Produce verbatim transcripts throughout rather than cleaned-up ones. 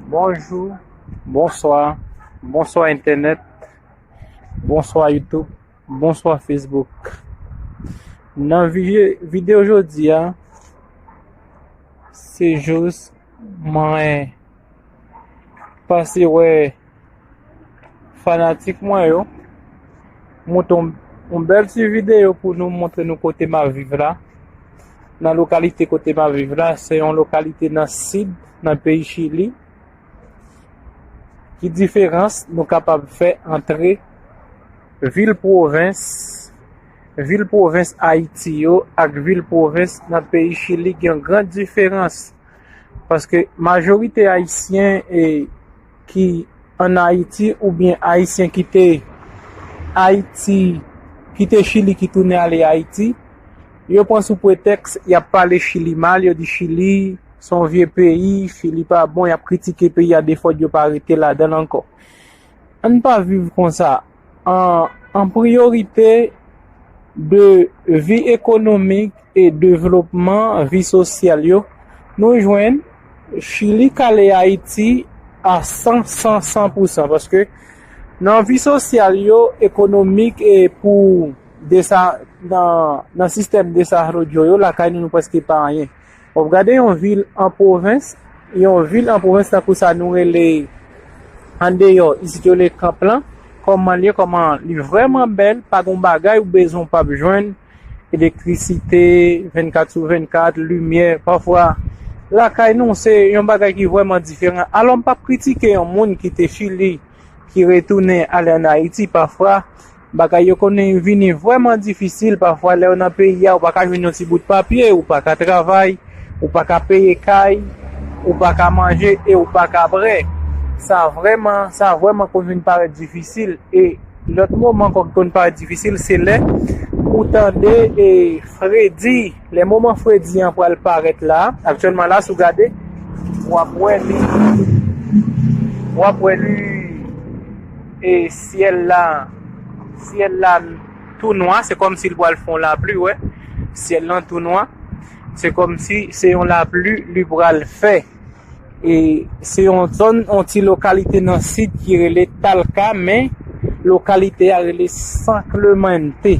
Bonjou, bonswa, bonswa entènèt, bonswa YouTube, bonswa Facebook. Nan vi-, videyo jodi a, se jis mwen pase wè fanatik mwen yo. Monte yon, yon bèl ti videyo pou nou montre nou kote m ap viv la. Nan lokalite kote m ap viv la, se yon lokalite nan sid, nan peyi Chili. Ki diferans nou kapab fè antre vil pwovens, vil pwovens Ayiti yo ak vil pwovens nan peyi Chili? Gen yon gran diferans. Paske majorite Ayisyen, e, ki ann Ayiti oubyen Ayisyen ki te Ayiti, ki te Chili, ki tounen ale Ayiti, yo pran sou pretèks y ap pale Chili mal, yo di Chili se yon vye peyi, Chili pa bon, y ap kritike peyi a, defòt yo pa rete ladan l ankò. Ann pa viv konsa. An, an priyorite de vi ekonomik e devlopman, vi sosyal yo, nou jwenn Chili kale Ayiti a san, san, san pou san, paske nan vi sosyal yo, ekonomik e pou desa-, nan, nan sistèm desarrodyo yo, lakay nou, nou prèske pa anyen. W ap gade yon vil an pwovens, yon vil an pwovens tankou sa nou rele andeyò, isit yo rele Kanplan, kòman l ye, kòman li vrèman bèl, pa gon bagay ou bezwen w p ap jwenn, elektrisite, vennkat sou vennkat, limyè, pafwa, lakay nou, se yon bagay ki vrèman diferan. Alò, m p ap kritike yon moun ki te Chili, ki retounen ale ann Ayiti, pafwa, bagay yo konnen vini vrèman difisil. Pafwa, lè w nan peyi a, ou pa ka jwenn yon ti bout papye, ou pa ka travay, ou pa ka peye kay, ou pa ka manje e ou pa ka bwè. Sa vrèman, sa vrèman konn vin parèt difisil. E lòt moman ankò ki konn parèt difisil, se lè ou tande, e, fredi. Lè moman fredi an pral parèt la, aktyèlman la, si w gade, w ap wè li, w ap wè li, e, syèl la, syèl la tou nwa, se kòmsi l pral fè yon lapli, wè. Syèl lan tou nwa, se kòmsi se yon lapli li pral fè. E se yon zòn, yon ti lokalite nan sid ki rele Talca, men lokalite a rele San Clemente.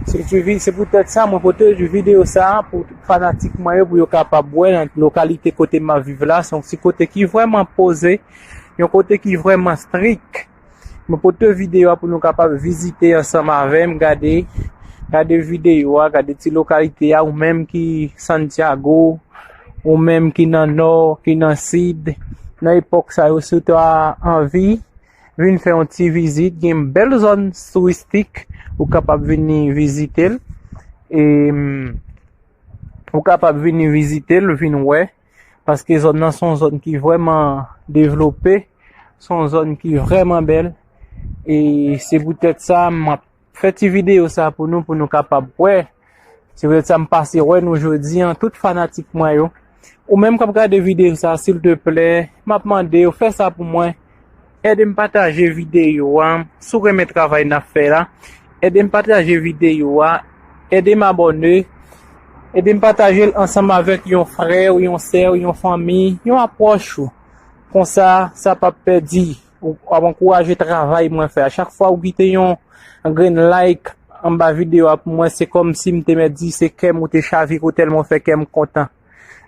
Se, se poutèt sa mwen pote videyo sa a pou fanatik mwen yo, pou yo kapab wè nan lokalite kote m ap viv la. Se yon ti kote ki vrèman poze, yon kote ki vrèman strik. Mwen pote videyo a pou nou kapab vizite ansanm avè m, gade, gade videyo a, gade ti lokalite a, ou menm ki Santiago, ou menm ki nan nò, ki nan sid, nan epòk sa yo, si w ta anvi vin fè yon ti vizit, gen bèl zòn touristik, ou kapab vini vizite l. E, mm, ou kapab vini vizite l, vin wè, paske zòn nan se yon zòn ki vrèman devlope, se yon zòn ki vrèman bèl. E se poutèt sa, m ap fè ti videyo sa pou nou, pou nou kapab wè. Se poutèt sa m pase wè nou jodi a, tout fanatik mwen yo. Ou menm k ap gade videyo sa, silteplè, m ap mande w, fè sa pou mwen. Ede m pataje videyo a. Si w renmen travay n ap fè la, ede m pataje videyo a. Ede m abòne. Ede m pataje l ansanm avèk yon frè w, yon sè w, yon fanmi, yon apwòch ou. Konsa, sa p ap pèdi. Ou ap ankouraje travay mwen fè a. Chak fwa ou kite yon grenn like anba videyo a pou mwen, se kòmsi m te mèt di se kè m ou te chavire ou tèlman ou fè kè m kontan.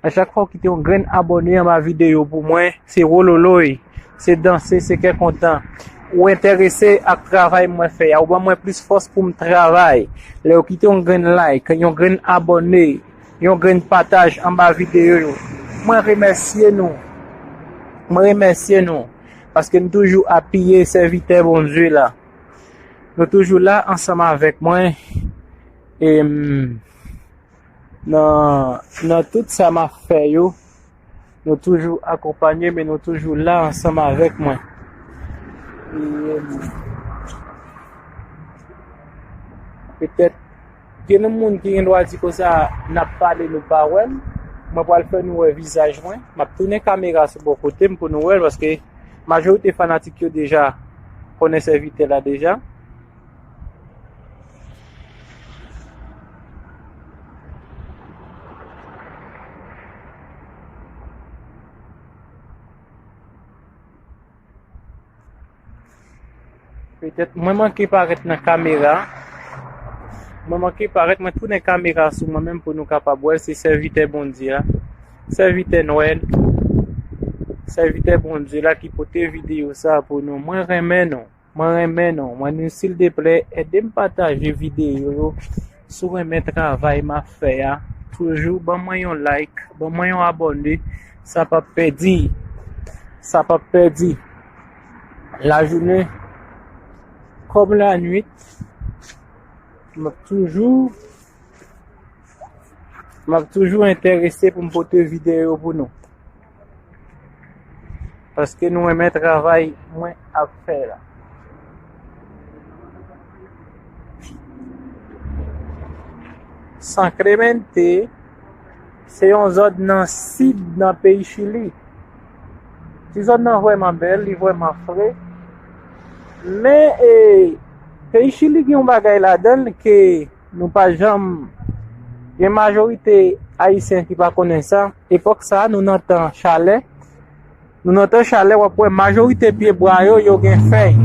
A chak fwa ou kite yon grenn abòne anba videyo pou mwen, se wololoy, se danse, se kè kontan. Ou enterese ak travay mwen fè a, ou ban mwen plis fòs pou m travay. Lè ou kite yon grenn like, yon grenn abòne, yon grenn pataj anba videyo yo, mwen remèsye nou. Mwen remèsye nou. Paske nou toujou apiye sèvitè Bondye la. Nou toujou la ansanm avèk mwen. E, m, nan, nan tout sa m ap fè yo, nou toujou akonpanye m e nou toujou la ansanm avèk mwen. E, m, petèt, gen moun ki gen dwa di konsa, n ap pale, nou pa wè m. Mwen pral fè nou wè vizaj mwen. M ap tounen kamera sou bò kote m pou nou wè l, paske majorite fanatik yo deja konnen sèvitè la deja. Petèt mwen manke parèt nan kamera. Mwen manke parèt, mwen tounen kamera sou mwen menm pou nou kapab wè se sèvitè Bondye a. Sèvitè Nwèl. Sèvitè Bondye la ki pote videyo sa pou nou. Mwen renmen nou. Mwen renmen nou. Mwen nou sildeplè, ede m pataje videyo yo. Si w renmen travay m ap fè a, toujou ban mwen yon like, ban mwen yon abòne. Sa p ap pèdi. Sa p ap pèdi. Lajounen kòm lannuit, m ap toujou, m ap toujou enterese pou m pote videyo pou nou. Paske nou renmen travay mwen ap fè la. San Clemente se yon zòn nan sid nan peyi Chili. Ti zòn nan vrèman bèl, li vrèman fre. Men, e, peyi Chili gen yon bagay ladan l ke nou pa janm, gen majorite Ayisyen ki pa konnen sa. Epòk sa a, nou nan tan chalè. Nou nan tan chalè, w ap wè majorite pyebwa yo, yo gen fèy.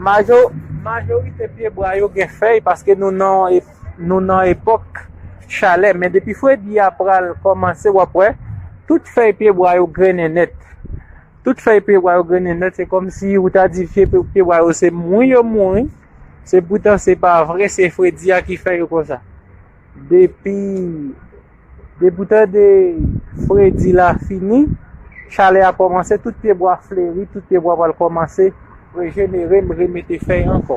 Majo-, majorite pyebwa yo gen fèy paske nou nan, e-, nou nan epòk chalè. Men depi fredi a pral kòmanse, w ap wè tout fèy pyebwa yo grennen nèt. Tout fèy pyebwa yo grennen nèt, se kòmsi ou ta di fèy pye-, pyebwa yo se mouri yo mouri. Se poutan se pa vre, se fredi a ki fè yo konsa. Depi, depi w tande fredi la fini, chalè a kòmanse, tout pyebwa fleri, tout pyebwa pral kòmanse rejenere, remete fèy ankò.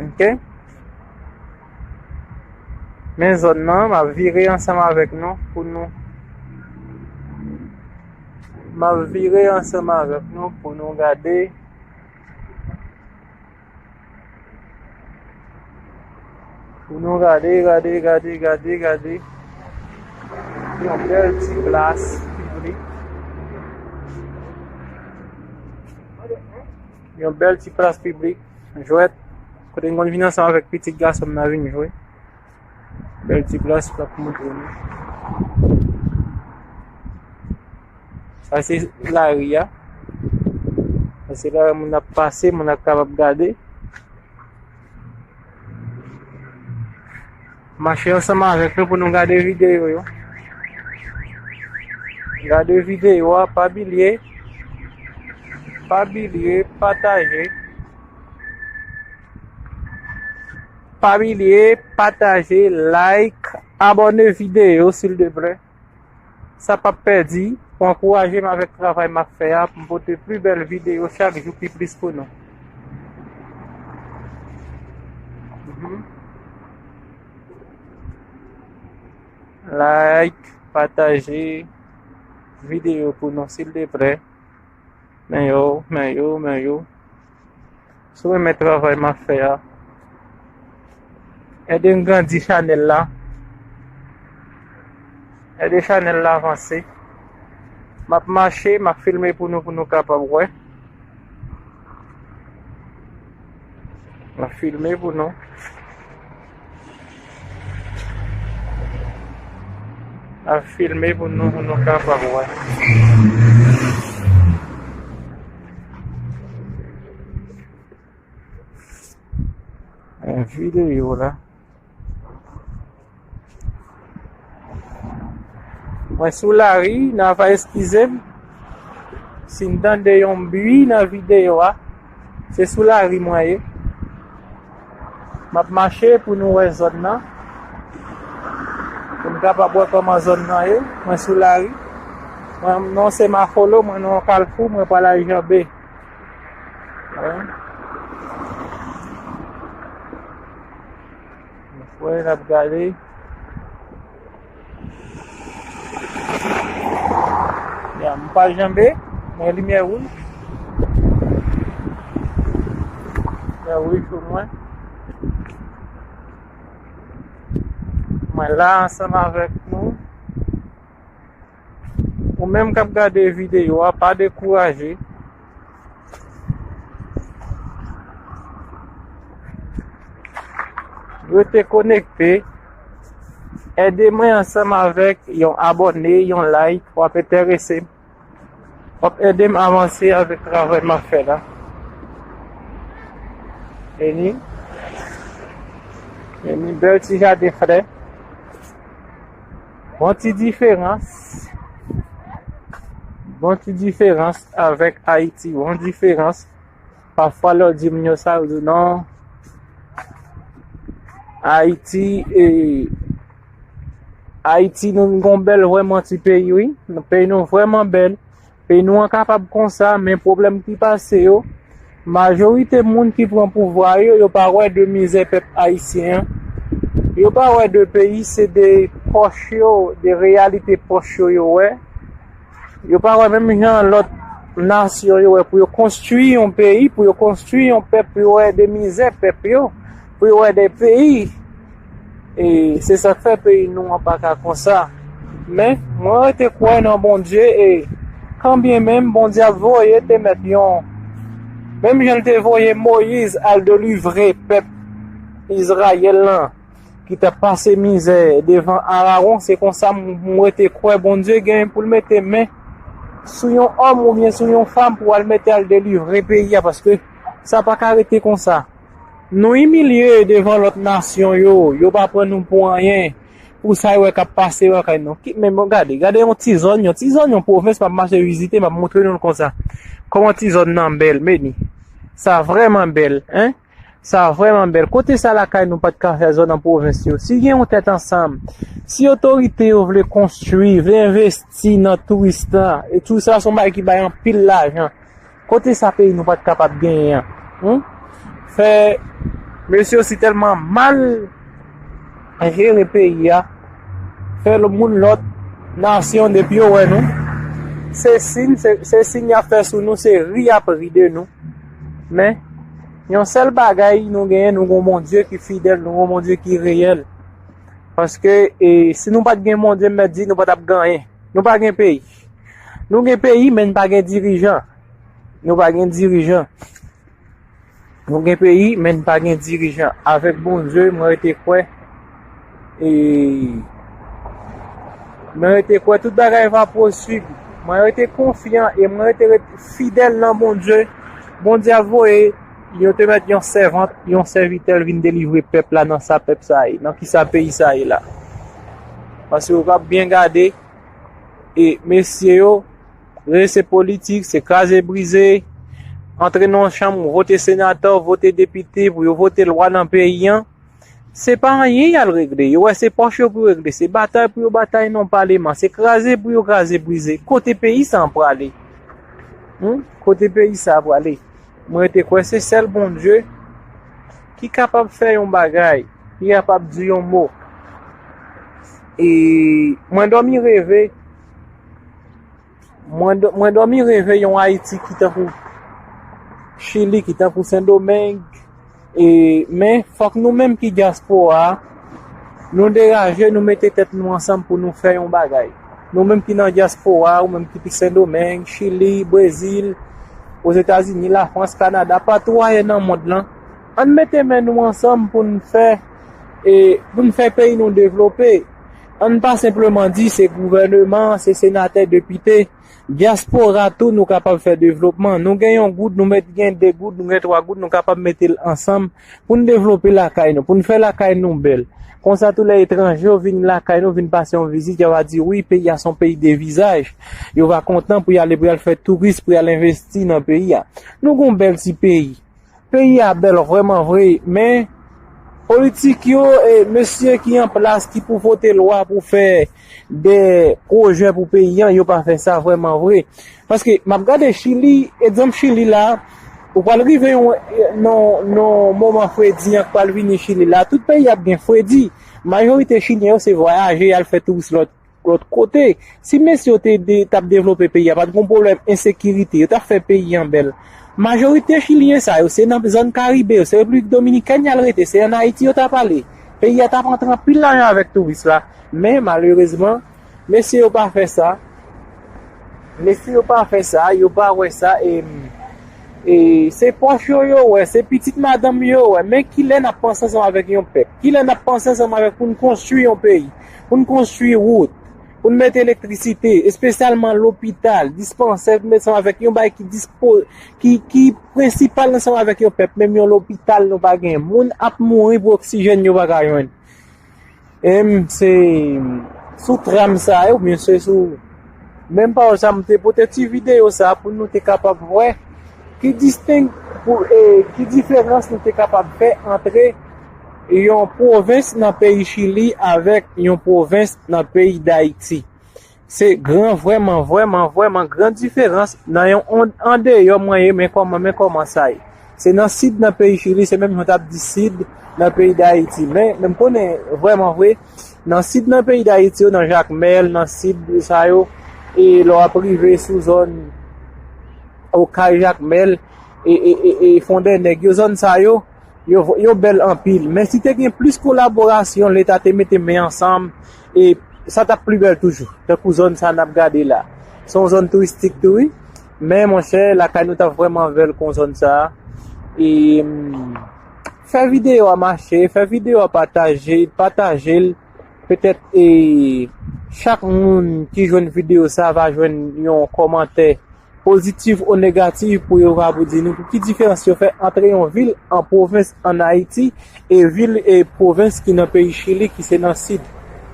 Oke? Men zòn nan, m ap vire ansanm avèk nou pou nou, m ap vire ansanm avèk nou pou nou gade. Pou nou gade, gade, gade, gade, gade. Yon bèl ti plas piblik. Yon bèl ti plas piblik. Jwèt. Kote n konn vin ansanm avèk pitit gason m nan vin jwe. Bèl ti plas m ap montre nou. Sa se lari a. Sa se lari moun ap pase, moun ap kapab gade. Mache ansanm avèk nou pou nou gade videyo yo. Gade videyo a, pa bliye. Pa bliye pataje. Pa bliye pataje, like, abòne videyo, sildeplè. Sa p ap pèdi, pou ankouraje m avèk travay m ap fè a, pou m pote pli bèl videyo chak jou pi plis pou nou. Mhm. Like, pataje videyo pou nou, sildeplè. Men yo, men yo, men yo. Si w renmen travay m ap fè a, ede n grandi chanèl la. Ede chanèl la avanse. M ap mache, m ap filme pou nou, pou nou kapab wè. M ap filme pou nou. Ap filme pou nou, pou nou kapab wè. Yon videyo la. Mwen sou lari, n a va eskize m. Si n tande yon bri nan videyo a, se sou lari mwen ye. M ap mache pou nou wè zòn nan. Pou n kapab wè kòman zòn nan ye. Mwen sou lari. Mwen, non se Mafolo, mwen nan yon kalfou, mwen pral al janbe. Wi. Mwen kwè n ap gade. Ya, m pa janbe, mwen limyè wouj. Limyè wouj pou mwen. Mwen la ansanm avèk nou. Ou menm k ap gade videyo a, pa dekouraje. Rete konekte. Ede mwen ansanm avèk yon abòne, yon like, w ap enterese m. W ap ede m avanse avèk travay m ap fè la. Vini. Vini, bèl ti jaden frè. Bon ti diferans. Bon ti diferans avèk Ayiti. Bon diferans. Pafwa lè w di moun yo sa, yo di non. Ayiti, e, Ayiti, nou gon bèl vrèman ti peyi, wi. Peyi nou vrèman bèl. Peyi nou an kapab konsa, men pwoblèm ki pase yo, majorite moun ki pran pouvwa yo, yo pa wè de mizè pèp ayisyen an. Yo pa wè de peyi, se de pòch yo, de reyalite pòch yo, yo wè. Yo pa wè menm jan lòt nasyon yo wè pou yo konstwi yon peyi, pou yo konstwi yon pèp, pou yo wè de mizè pèp yo, pou yo wè de peyi. E se sa k fè peyi nou an pa ka konsa. Men, mwen rete kwè nan Bondye e kanbyen menm Bondye ap voye te mèt yon, menm jan l te voye Moyiz al delivre pèp Izrayèl lan, ki t ap pase mizè devan Arawon, se konsa m, m rete kwè Bondye genyen pou l mete men sou yon òm oubyen sou yon fanm pou al mete al delivre peyi a, paske sa pa ka rete konsa. Nou imilye devan lòt nasyon yo, yo pa pran nou pou anyen, pou sa yo wè k ap pase yo lakay nou. Ki, men bon, gade, gade yon ti zòn, yon ti zòn, yon pwovens m ap mache vizite, m ap montre nou l konsa. Kòman ti zòn nan bèl, men ni. Sa vrèman bèl, en. Sa vrèman bèl. Kote sa lakay nou pa t ka fè zòn an pwovens yo? Si gen yon tèt ansanm, si otorite yo vle konstwi, vle envesti nan touris la, e touris la se yon bagay ki bay anpil lajan, kote sa peyi nou pa t kapab genyen an? Hmm? Fè mesye yo si tèlman mal jere peyi a, fè l moun lòt nasyon depi yo wè nou, se siy, se, se siy y ap fè sou nou, se ri y ap ri de nou. Men, yon sèl bagay nou genyen, nou gon Bondye ki fidèl, nou gon Bondye ki reyèl. Paske, e, si nou pa t gen Bondye, m mèt di, nou pa t ap gen anyen. Nou pa gen peyi. Nou gen peyi, men n pa gen dirijan. Nou pa gen dirijan. Nou gen peyi, men n pa gen dirijan. Avèk Bondye, mwen rete kwè. E mwen rete kwè tout bagay va posib. Mwen rete konfyan e mwen rete, rete fidèl nan Bondye. Bondye ap voye, yo te mèt yon sèvant, yon sèvitè l vin delivre pèp la nan sa pèp sa ye, nan ki sa peyi sa ye la. Paske w ap byen gade, e mesye yo, rele se politik, se kraze brize, antre nan yon chanm, ou vote senatè, ou vote depite, pou yo vote lwa nan peyi an, se pa anyen y al regle. Yo wè se pòch yo pou yo regle, se batay pou yo batay nan paleman, se kraze pou yo kraze brize. Kote peyi sa a prale? Hmm? Kote peyi sa a prale? Mwen rete kwè se sèl Bondye ki kapab fè yon bagay, ki kapab di yon mo. E mwen dòmi reve, mwen dò-, mwen dòmi reve yon Ayiti ki tankou Chili, ki tankou Sendomeng. E, men, fòk nou menm ki dyaspora a, nou degaje, nou mete tèt nou ansanm pou nou fè yon bagay. Nou menm ki nan dyaspora a, ou menm ki Sendomeng, Chili, Brezil, Ozetazini, Lafrans, Kanada, patou ayè nan mond lan, ann mete men nou ansanm pou n fè, e, pou n fè peyi nou devlope. Ann pa senpleman di se gouvèneman, se senatè, depite. Dyaspora tou, nou kapab fè devlopman. Nou gen yon goud, nou mèt gen de goud, nou gen twa goud, nou kapab mete l ansanm pou n devlope lakay nou, pou n fè lakay nou bèl. Konsa, tou lè etranje yo vin lakay nou, vin pase yon vizit, yo va di, wi, peyi a se yon peyi de vizaj. Yo va kontan pou y ale, pou y al fè touris, pou y al envesti nan peyi a. Nou gon bèl ti peyi. Peyi a bèl vrèman vre, men politik yo, e mesye ki an plas, ki pou vote lwa pou fè de pwojè pou peyi an, yo pa fè sa vrèman vre. Paske m ap gade Chili, egzanp Chili la, ou pral rive yon, non, non, moman fredi an k pral vini Chili la, tout peyi ap gen fredi. Majorite Chilyen yo se vwayaje, y al fè touris lòt, lòt kote. Si mesye yo te de, t ap devlope peyi a, pa t gon pwoblèm ensekirite, yo t ap fè peyi an bèl. Majorite Chilyen sa yo, se nan zòn Karibe yo, se Repiblik Dominikèn y al rete, se ann Ayiti yo t ap ale. Peyi a t ap antre anpil lajan avèk touris la. Men, malerezman, mesye yo pa fè sa. Mesye yo pa fè sa, yo pa wè sa, e, e se pòch yo yo wè, se pitit madanm yo yo wè. Men kilè n ap panse ansanm avèk yon pèp? Kilè n ap panse ansanm avèk pou n konstwi yon peyi? Pou n konstwi wout? pou n mete elektrisite, espesyalman lopital, dispansè, pou n mete ansanm avèk yon bagay ki dispo, ki, ki prensipal ansanm avèk yon pèp, menm yon lopital nou pa gen. Moun ap mouri pou oksijèn yo pa ka jwenn. E m se sou tram sa yo, oubyen se sou menm pawòl sa m te pote ti videyo sa pou nou te kapab wè ki disteng pou e ki diferans nou te kapab fè antre yon pwovens nan peyi Chili avèk yon pwovens nan peyi Dayiti. Se gran, vrèman, vrèman, vrèman gran diferans nan yon ond andeyò mwen ye, men kòman, men kòman sa ye. Se nan sid nan peyi Chili, se menm jan w t ap di sid nan peyi Dayiti. Men, men m konnen vrèman vre, nan sid nan peyi Dayiti yo, nan Jakmèl, nan sid sa yo, e lè w ap rive sou zòn Okay, Jakmèl, e, e, e, e Fondènèg yo, zòn sa yo, yo, yo bèl anpil. Men si te gen plis kolaborasyon, Leta te mete men ansanm, e sa t ap pli bèl toujou. Tankou zòn sa n ap gade la. Se yon zòn touristik tou, wi. Men, monchè, lakay nou t ap vrèman bèl kon zòn sa. E, mm, fè videyo a mache, fè videyo a pataje, pataje l. Petèt, e, chak moun ki jwenn videyo sa va jwenn yon kòmantè pozitif ou negatif pou yo va pou di nou pou ki diferans yo fè antre yon vil an pwovens ann Ayiti e vil e pwovens ki nan peyi Chili, ki se nan sid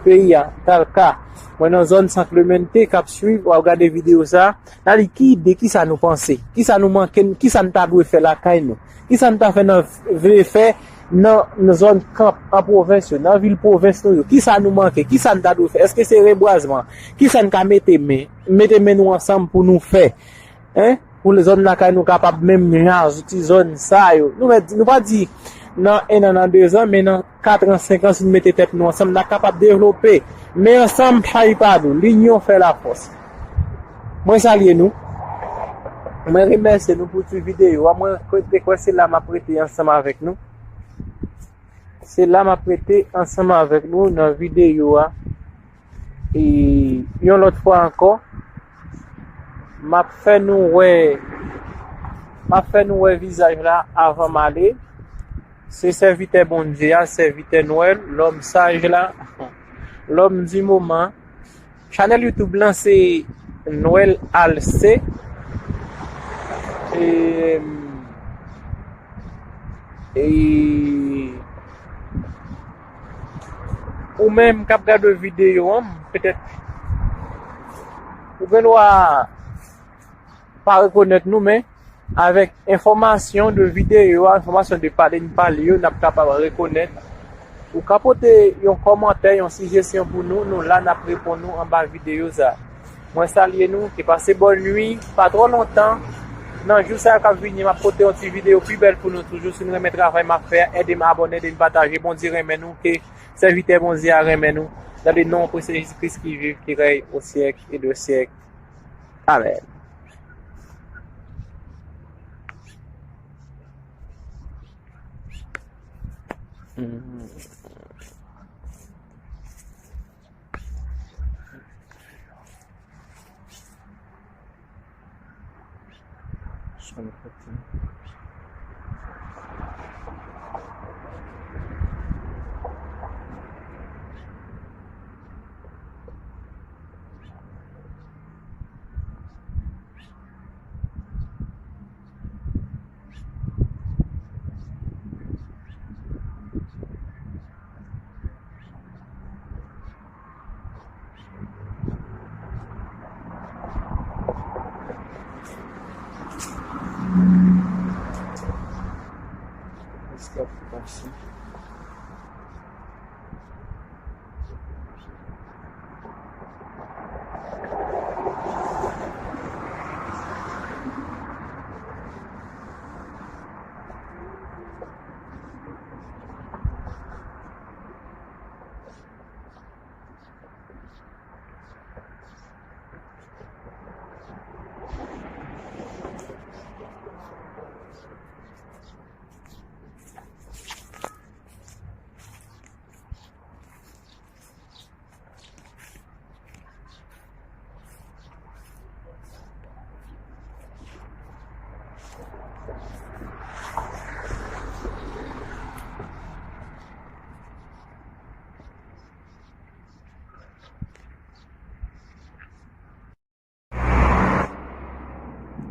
peyi a. Talka, mwen nan zòn San Clemente k ap swiv, w ap gade videyo sa, n a di ki ide, ki sa nou panse, ki sa nou manke, ki sa n ta dwe fè lakay nou, ki sa n ta fè nan, vle fè nan, nan zòn kanp an pwovens yo, nan vil pwovens nou yo, ki sa nou manke, ki sa n ta dwe fè, èske se rebwazman, ki sa n ka mete men, mete men nou ansanm pou nou fè, en, pou zòn lakay nou kapab menm jan ak ti zòn sa yo. Nou mèt di, nou pa di nan en an, nan de zan, men nan kat an, senk an, si nou mete tèt nou ansanm, n a kapab devlope. Men ansanm, chay pa dou, linyon fè lafòs. Mwen salye nou. Mwen remèsye nou pou ti videyo a. Mwen kwè, te kwè se la m ap rete ansanm avèk nou. Se la m ap rete ansanm avèk nou nan videyo a. E yon lòt fwa ankò, m ap fè nou wè, m ap fè nou wè vizaj la avan m ale. Se sèvitè Bondye a, sèvitè Nwèl, lòm saj la, lòm di moman. Chanèl YouTube lan se Nwèl Alcé. E, e, ou menm k ap gade videyo an, petèt ou gen dwa pa rekonèt nou, men avèk enfòmasyon de videyo a, enfòmasyon de pale n pale yo, n ap kapab rekonèt. Ou ka pote yon kòmantè, yon sijesyon pou nou, nou la n ap reponn nou anba videyo sa. Mwen salye nou, ke pase bòn nwi, pa twò lontan. Nan jou sa yo k ap vini, m ap pote yon ti videyo pi bèl pou nou toujou. Si nou renmen travay m ap fè a, ede m abòne, ede n pataje. Bondye renmen nou, ke sèvitè Bondye a renmen nou. Nan le non prese Jezi Kris ki viv, ki rèy o syèk e de syèk. Amèn.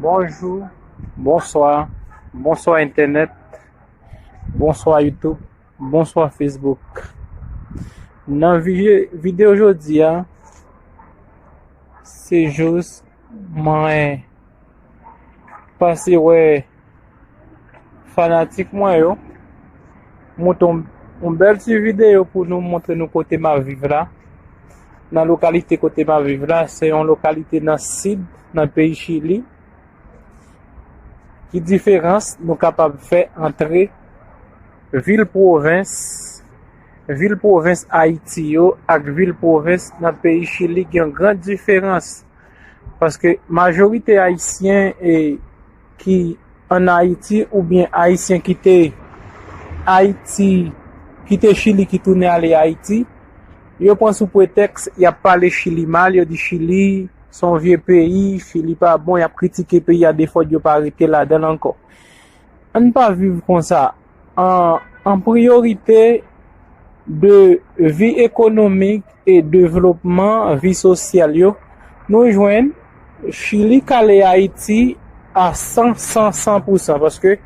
Bonjou, bonswa, bonswa entènèt, bonswa YouTube, bonswa Facebook. Nan vi-, videyo jodi a, se jis mwen pase wè fanatik mwen yo. Monte yon, yon bèl ti videyo pou nou montre nou kote m ap viv la. Nan lokalite kote m ap viv la, se yon lokalite nan sid, nan peyi Chili. Ki diferans nou kapab fè antre vil pwovens, vil pwovens Ayiti yo ak vil pwovens nan peyi Chili? Gen yon gran diferans. Paske majorite Ayisyen, e, ki ann Ayiti oubyen Ayisyen ki te Ayiti, ki te Chili, ki tounen ale Ayiti, yo pran sou pretèks y ap pale Chili mal, yo di Chili se yon vye peyi, Chili pa bon, y ap kritike peyi a defòt yo pa rete ladan l ankò. Ann pa viv konsa. An, an priyorite de vi ekonomik e devlopman, vi sosyal yo, nou jwenn Chili kale Ayiti a san, san, san pou san, paske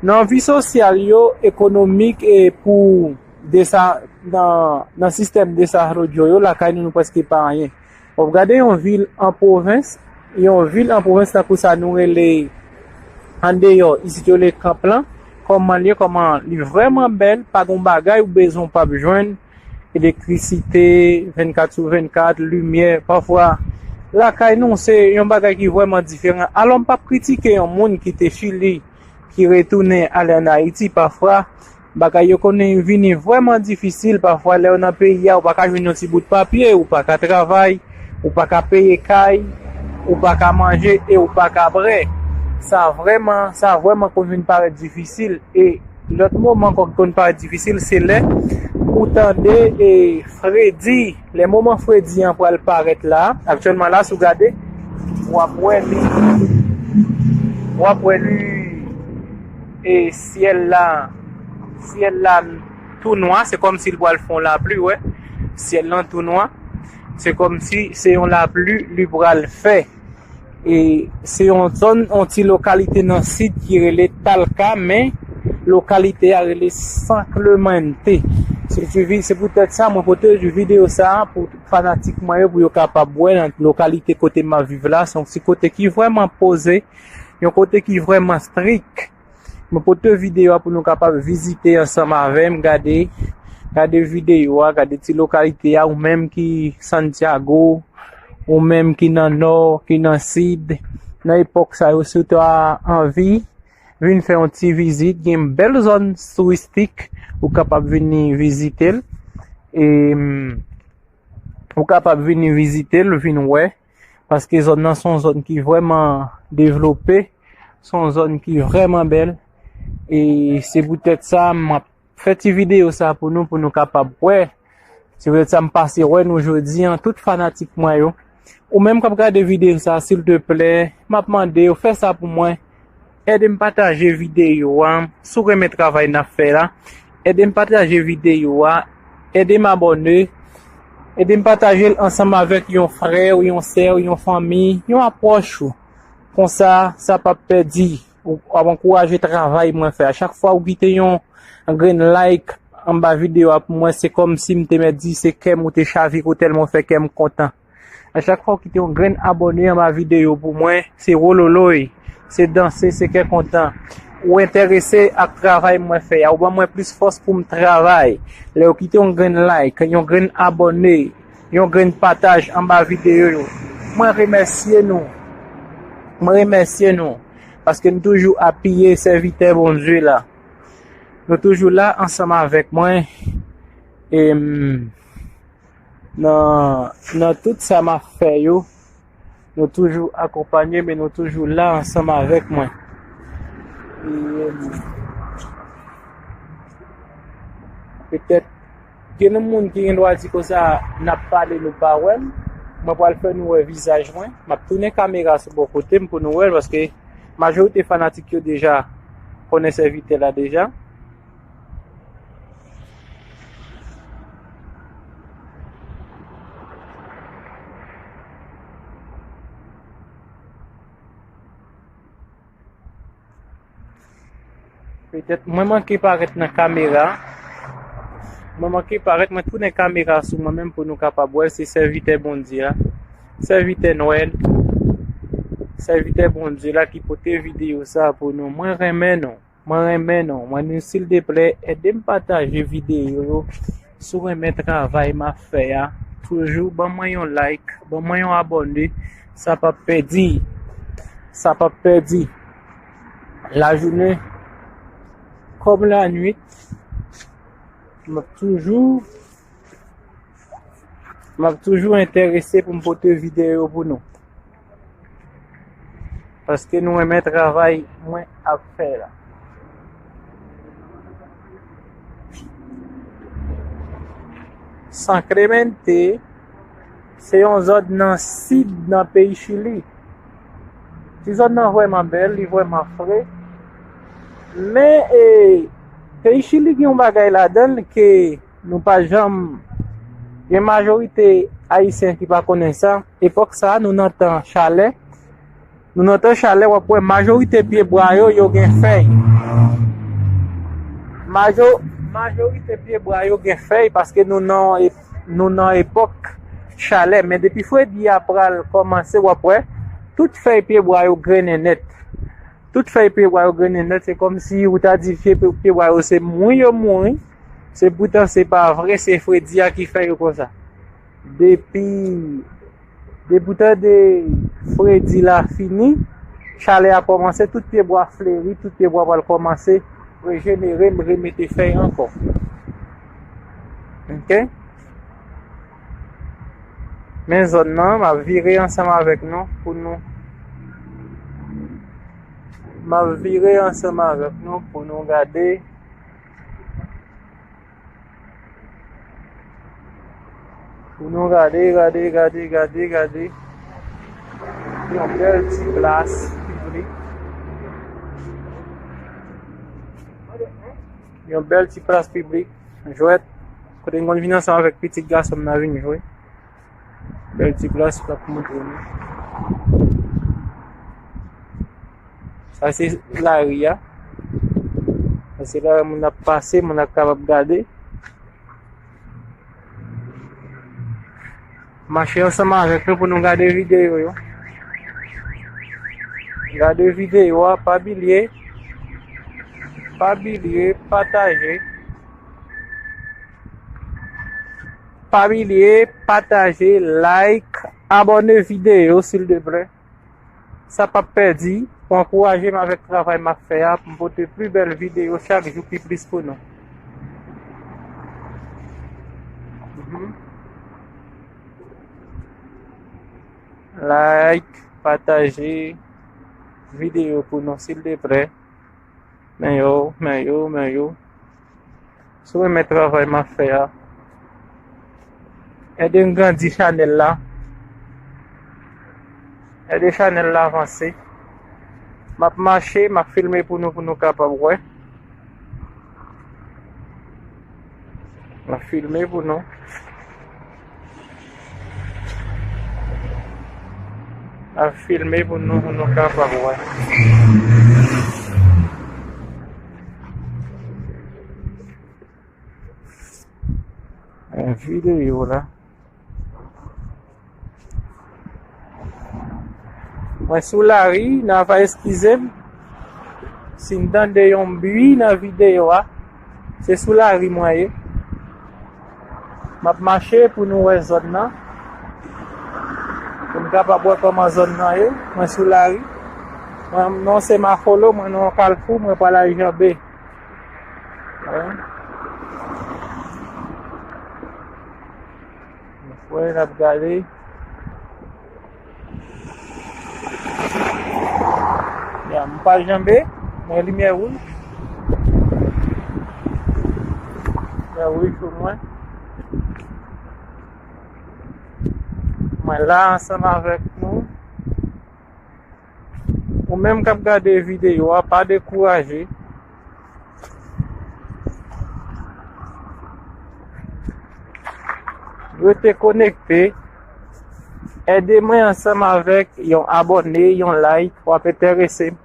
nan vi sosyal yo, ekonomik e pou desa-, nan, nan sistèm desarodyo yo, lakay nou, nou prèske pa anyen. W ap gade yon vil an pwovens, yon vil an pwovens tankou sa nou rele andeyò, isit yo rele Kanplan, kòman l ye, kòman li vrèman bèl, pa gen bagay ou bezwen w p ap jwenn, elektrisite, vennkat sou vennkat, limyè, pafwa, lakay nou, se yon bagay ki vrèman diferan. Alò, m p ap kritike yon moun ki te Chili, ki retounen ale ann Ayiti, pafwa, bagay yo konnen vini vrèman difisil. Pafwa, lè w nan peyi a, ou pa ka jwenn yon ti bout papye, ou pa ka travay, ou pa ka peye kay, ou pa ka manje e ou pa ka bwè. Sa vrèman, sa vrèman konn vin parèt difisil. E lòt moman ankò ki konn parèt difisil, se lè ou tande, e, fredi. Lè moman fredi an pral parèt la, aktyèlman la, si w gade, w ap wè li, w ap wè li, e, syèl la, syèl la tou nwa, se kòmsi l pral fè yon lapli, wè. Syèl lan tou nwa, se kòmsi se yon lapli li pral fè. E se yon zòn, yon ti lokalite nan sid ki rele Talca, men lokalite a rele San Clemente. Se ti vi-, se poutèt sa mwen pote videyo sa a pou fanatik mwen yo, pou yo kapab wè nan lokalite kote m ap viv la. Se yon ti kote ki vrèman poze, yon kote ki vrèman strik. Mwen pote videyo a pou nou kapab vizite ansanm avè m, gade, gade videyo a, gade ti lokalite a, ou menm ki Santiago, ou menm ki nan nò, ki nan sid, nan epòk sa yo, si w ta anvi vin fè yon ti vizit, gen bèl zòn touristik, ou kapab vini vizite l. E, mm, ou kapab vini vizite l, vin wè, paske zòn nan se yon zòn ki vrèman devlope, se yon zòn ki vrèman bèl. E se poutèt sa, m ap fè ti videyo sa pou nou, pou nou kapab wè. Se poutèt sa m pase wè nou jodi an, tout fanatik mwen yo. Ou menm k ap gade videyo sa, silteplè, m ap mande w, fè sa pou mwen. Ede m pataje videyo a. Si w renmen travay n ap fè la, ede m pataje videyo a. Ede m abòne. Ede m pataje l ansanm avèk yon frè w, yon sè w, yon fanmi, yon apwòch ou. Konsa, sa p ap pèdi. Ou ap ankouraje travay mwen fè a. Chak fwa ou kite yon grenn like anba videyo a pou mwen, se kòmsi m te mèt di se kè m ou te chavire ou tèlman w fè kè m kontan. A chak fwa w kite yon grenn abòne anba videyo pou mwen, se wololoy, se danse, se kè kontan. Ou enterese ak travay mwen fè a, ou ban mwen plis fòs pou m travay. Lè w kite yon grenn like, yon grenn abòne, yon grenn pataj anba videyo yo, mwen remèsye nou. Mwen remèsye nou. Paske nou toujou apiye sèvitè Bondye la. Nou toujou la ansanm avèk mwen. E, m, nan, nan tout sa m ap fè yo, nou toujou akonpanye m e nou toujou la ansanm avèk mwen. E, m, petèt, gen moun ki gen dwa di konsa, n ap pale, nou pa wè m. Mwen pral fè nou wè vizaj mwen. M ap tounen kamera sou bò kote m pou nou wè l, paske majorite fanatik yo deja konnen sèvitè la deja. Petèt mwen manke parèt nan kamera. Mwen manke parèt, mwen tounen kamera sou mwen menm pou nou kapab wè se sèvitè Bondye a. Sèvitè Nwèl. Sèvitè Bondye la ki pote videyo sa pou nou. Mwen renmen nou. Mwen renmen nou. Mwen nou sildeplè, ede m pataje videyo yo. Si w renmen travay m ap fè a, toujou ban mwen yon like, ban mwen yon abòne. Sa p ap pèdi. Sa p ap pèdi. Lajounen kòm lannuit, m ap toujou, m ap toujou enterese pou m pote videyo pou nou. Paske nou renmen travay mwen ap fè la. San Clemente se yon zòn nan sid nan peyi Chili. Ti zòn nan vrèman bèl, li vrèman fre. Men, e, peyi Chili gen yon bagay ladan l ke nou pa janm, gen majorite Ayisyen ki pa konnen sa. Epòk sa a, nou nan tan chalè. Nou nan tan chalè, w ap wè majorite pyebwa yo, yo gen fèy. Majo-, majorite pyebwa yo gen fèy paske nou nan, e-, nou nan epòk chalè. Men depi fredi a pral kòmanse, w ap wè tout fèy pyebwa yo grennen nèt. Tout fèy pyebwa yo grennen nèt, se kòmsi ou ta di pye, pyebwa yo se mouri yo mouri. Se poutan se pa vre, se fredi a ki fè yo konsa. Depi, depi w tande fredi la fini, chalè a kòmanse, tout pyebwa fleri, tout pyebwa pral kòmanse rejenere, remete fèy ankò. Oke? Men zòn nan, m ap vire ansanm avèk nou pou nou, m ap vire ansanm avèk nou pou nou gade. Pou nou gade, gade, gade, gade, gade. Yon bèl ti plas piblik. Yon bèl ti plas piblik. Jwèt. Kote n konn vin ansanm avèk pitit gason m nan vin jwe. Bèl ti plas m ap montre nou. Sa se lari a. Sa se lari moun ap pase, moun ap kapab gade. Mache ansanm avèk nou pou nou gade videyo yo. Gade videyo a, pa bliye, pa bliye pataje. Pa bliye pataje, like, abòne videyo, sildeplè. Sa p ap pèdi, pou ankouraje m avèk travay m ap fè a, pou m pote pli bèl videyo chak jou pi plis pou nou. Mhm. Like, pataje videyo pou nou, sildeplè. Men yo, men yo, men yo. Si w renmen travay m ap fè a, ede n grandi chanèl la. Ede chanèl la avanse. M ap mache, m ap filme pou nou, pou nou kapab wè. M ap filme pou nou. M ap filme pou nou, pou nou kapab wè. Yon videyo la. Mwen sou lari, n a va eskize m si n tande yon bri nan videyo a. Se sou lari mwen ye. M ap mache pou nou wè zòn nan. Pou n kapab wè kòman zòn nan ye. Mwen sou lari. Mwen, non, se Mafolo, mwen nan yon kalfou, mwen pral al janbe. Wi. Mwen kwè n ap gade. Ya, m pa janbe, mwen limyè wouj. Limyè wouj pou mwen. Mwen la ansanm avèk nou. Ou menm k ap gade videyo a, pa dekouraje. Rete konekte. Ede mwen ansanm avèk yon abòne, yon like, w ap enterese m.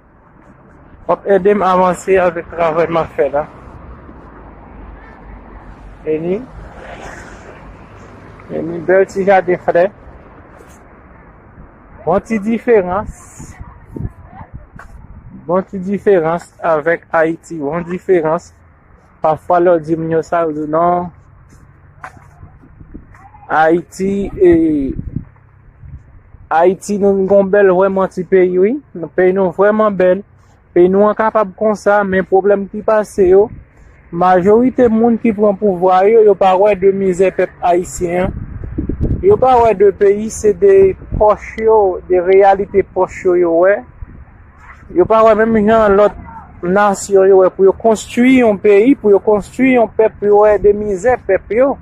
W ap ede m avanse avèk travay m ap fè la. Vini. Vini, bèl ti jaden frè. Bon ti diferans. Bon ti diferans avèk Ayiti. Bon diferans. Pafwa lè w di moun yo sa, yo di non. Ayiti, e, Ayiti, nou gon bèl vrèman ti peyi, wi. Peyi nou vrèman bèl. Peyi nou an kapab konsa, men pwoblèm ki pase yo, majorite moun ki pran pouvwa yo, yo pa wè de mizè pèp ayisyen an. Yo pa wè de peyi, se de pòch yo, de reyalite pòch yo, yo wè. Yo pa wè menm jan lòt nasyon yo wè pou yo konstwi yon peyi, pou yo konstwi yon pèp, pou yo wè de mizè pèp yo,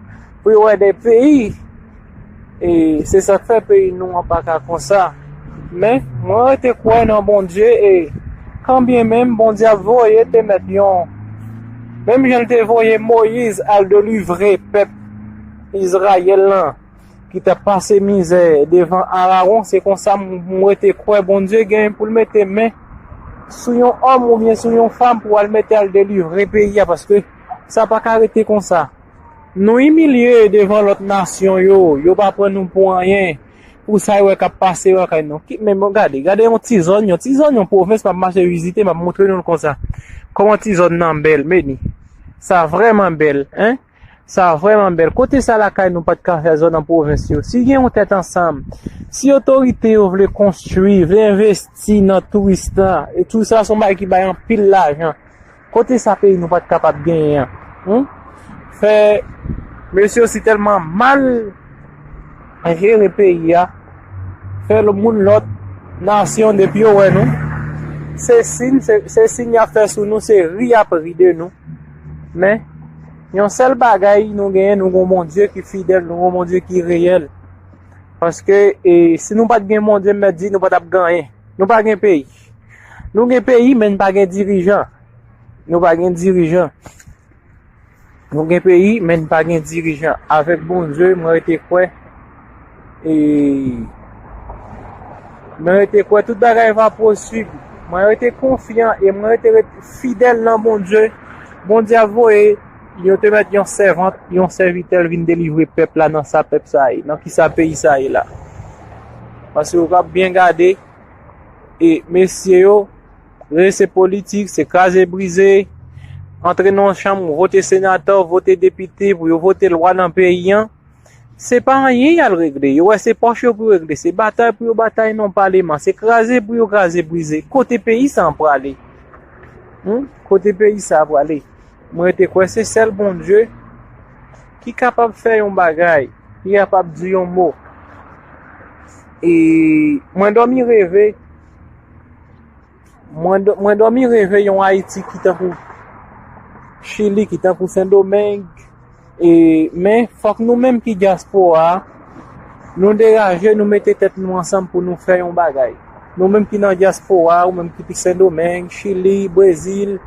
pou yo wè de peyi. E se sa k fè peyi nou an pa ka konsa. Men, mwen rete kwè nan Bondye e kanbyen menm Bondye ap voye te mèt yon, menm jan l te voye Moyiz al delivre pèp Izrayèl lan ki t ap pase mizè devan Arawon, se konsa m, m rete kwè Bondye genyen pou l mete men sou yon òm oubyen sou yon fanm pou al mete al delivre peyi a, paske sa pa ka rete konsa. Nou imilye devan lòt nasyon yo, yo pa pran nou pou anyen, pou sa yo wè k ap pase yo lakay nou. Ki, men bon, gade, gade yon ti zòn, yon ti zòn, yon pwovens m ap mache vizite, m ap montre nou l konsa. Kòman ti zòn nan bèl, men ni. Sa vrèman bèl, en. Sa vrèman bèl. Kote sa lakay nou pa t ka fè zòn an pwovens yo? Si gen yon tèt ansanm, si otorite yo vle konstwi, vle envesti nan touris la, e tou sa se yon bagay ki bay anpil lajan. Kote sa peyi nou pa t kapab genyen an? Hmm? Fè mesye yo si tèlman mal jere peyi a, fè l moun lòt nasyon depi yo wè nou, se siy, se, se siy y ap fè sou nou, se ri y ap ri de nou. Men, yon sèl bagay nou genyen, nou gon Bondye ki fidèl, nou gon Bondye ki reyèl. Paske, e, si nou pa t gen Bondye, m mèt di, nou pa t ap gen anyen. Nou pa gen peyi. Nou gen peyi, men n pa gen dirijan. Nou pa gen dirijan. Nou gen peyi, men n pa gen dirijan. Avèk Bondye, mwen rete kwè. E mwen rete kwè tout bagay va posib. Mwen rete konfyan e mwen rete, rete fidèl nan Bondye. Bondye ap voye, yo te mèt yon sèvant, yon sèvitè l vin delivre pèp la nan sa pèp sa ye, nan ki sa peyi sa ye la. Paske w ap byen gade, e mesye yo, rele se politik, se kraze brize, antre nan yon chanm, ou vote senatè, ou vote depite, pou yo vote lwa nan peyi an. Se pa anyen y al regle. Yo wè se pòch yo pou yo regle. Se batay pou yo batay nan paleman. Se kraze pou yo kraze brize. Kote peyi sa an prale? Hmm? Kote peyi sa a prale? Mwen rete kwè se sèl Bondye ki kapab fè yon bagay, ki kapab di yon mo. E mwen dòmi reve, mwen dò-, mwen dòmi reve yon Ayiti ki tankou Chili, ki tankou Sendomeng. E, men, fòk nou menm ki dyaspora a, nou deraje, nou mete tèt nou ansanm pou nou fè yon bagay. Nou menm ki nan dyaspora a, ou menm ki pi Sendomeng, Chili, Brezil,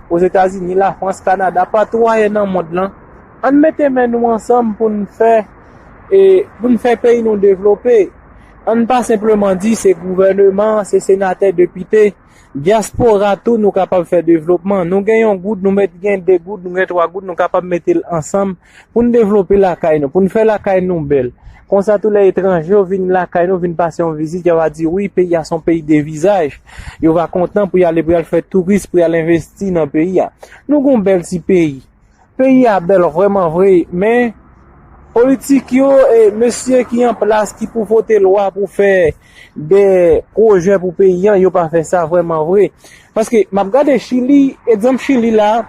Ozetazini, Lafrans, Kanada, patou ayè nan mond lan, ann mete men nou ansanm pou n fè, e, pou n fè peyi nou devlope. Ann pa senpleman di se gouvèneman, se senatè, depite. Dyaspora tou, nou kapab fè devlopman. Nou gen yon goud, nou mèt gen de goud, nou gen twa goud, nou kapab mete l ansanm pou n devlope lakay nou, pou n fè lakay nou bèl. Konsa, tou lè etranje yo vin lakay nou, vin pase yon vizit, yo va di, wi, peyi a se yon peyi de vizaj. Yo va kontan pou y ale, pou y al fè touris, pou y al envesti nan peyi a. Nou gon bèl ti peyi. Peyi a bèl vrèman vre, men politik yo, e mesye ki an plas, ki pou vote lwa pou fè de pwojè pou peyi an, yo pa fè sa vrèman vre. Paske m ap gade Chili, egzanp Chili la,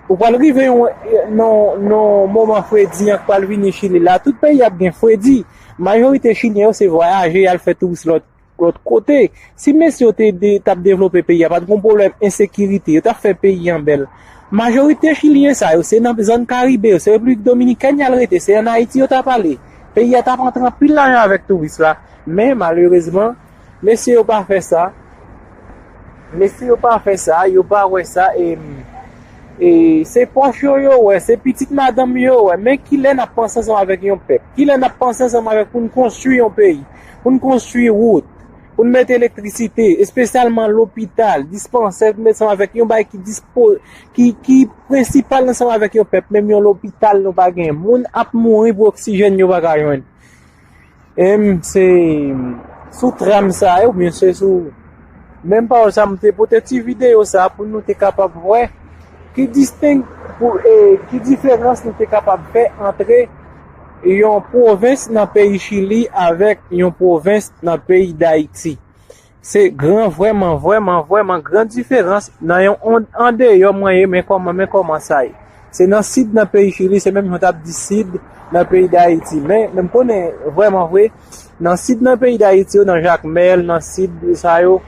ou pral rive yon, nan, nan moman fredi an k pral vini Chili la, tout peyi ap gen fredi. Majorite Chilyen yo se vwayaje, y al fè touris lòt lòt kote. Si mesye yo te de, t ap devlope peyi a, pa t gon pwoblèm ensekirite, yo t ap fè peyi an bèl. Majorite Chilyen sa yo, se nan zòn Karibe yo, se Repiblik Dominikèn y al rete, se ann Ayiti yo t ap ale. Peyi a t ap antre anpil lajan avèk touris la. Men, malerezman, mesye yo pa fè sa. Mesye yo pa fè sa, yo pa wè sa, e, e se pòch yo yo wè, se pitit madanm yo yo wè. Men kilè n ap panse ansanm avèk yon pèp? Kilè n ap panse ansanm avèk pou n konstwi yon peyi? Pou n konstwi wout? pou n mete elektrisite, espesyalman lopital, dispansè, pou n mete ansanm avèk yon bagay ki dispo, ki, ki prensipal ansanm avèk yon pèp, menm yon lopital nou pa gen. Moun ap mouri pou oksijèn yo pa ka jwenn. E m se sou tram sa yo, oubyen se sou menm pawòl sa, m te pote ti videyo sa pou nou te kapab wè ki disteng pou, e, ki diferans nou te kapab fè antre yon pwovens nan peyi Chili avèk yon pwovens nan peyi Dayiti. Se gran, vrèman, vrèman, vrèman gran diferans nan yon on-, andeyò mwen ye, men kòman, men kòman sa ye. Se nan sid nan peyi Chili, se menm jan w t ap di sid nan peyi Dayiti. Men, men m konnen vrèman vre, nan sid nan peyi Dayiti yo, nan Jakmèl, nan sid sa yo,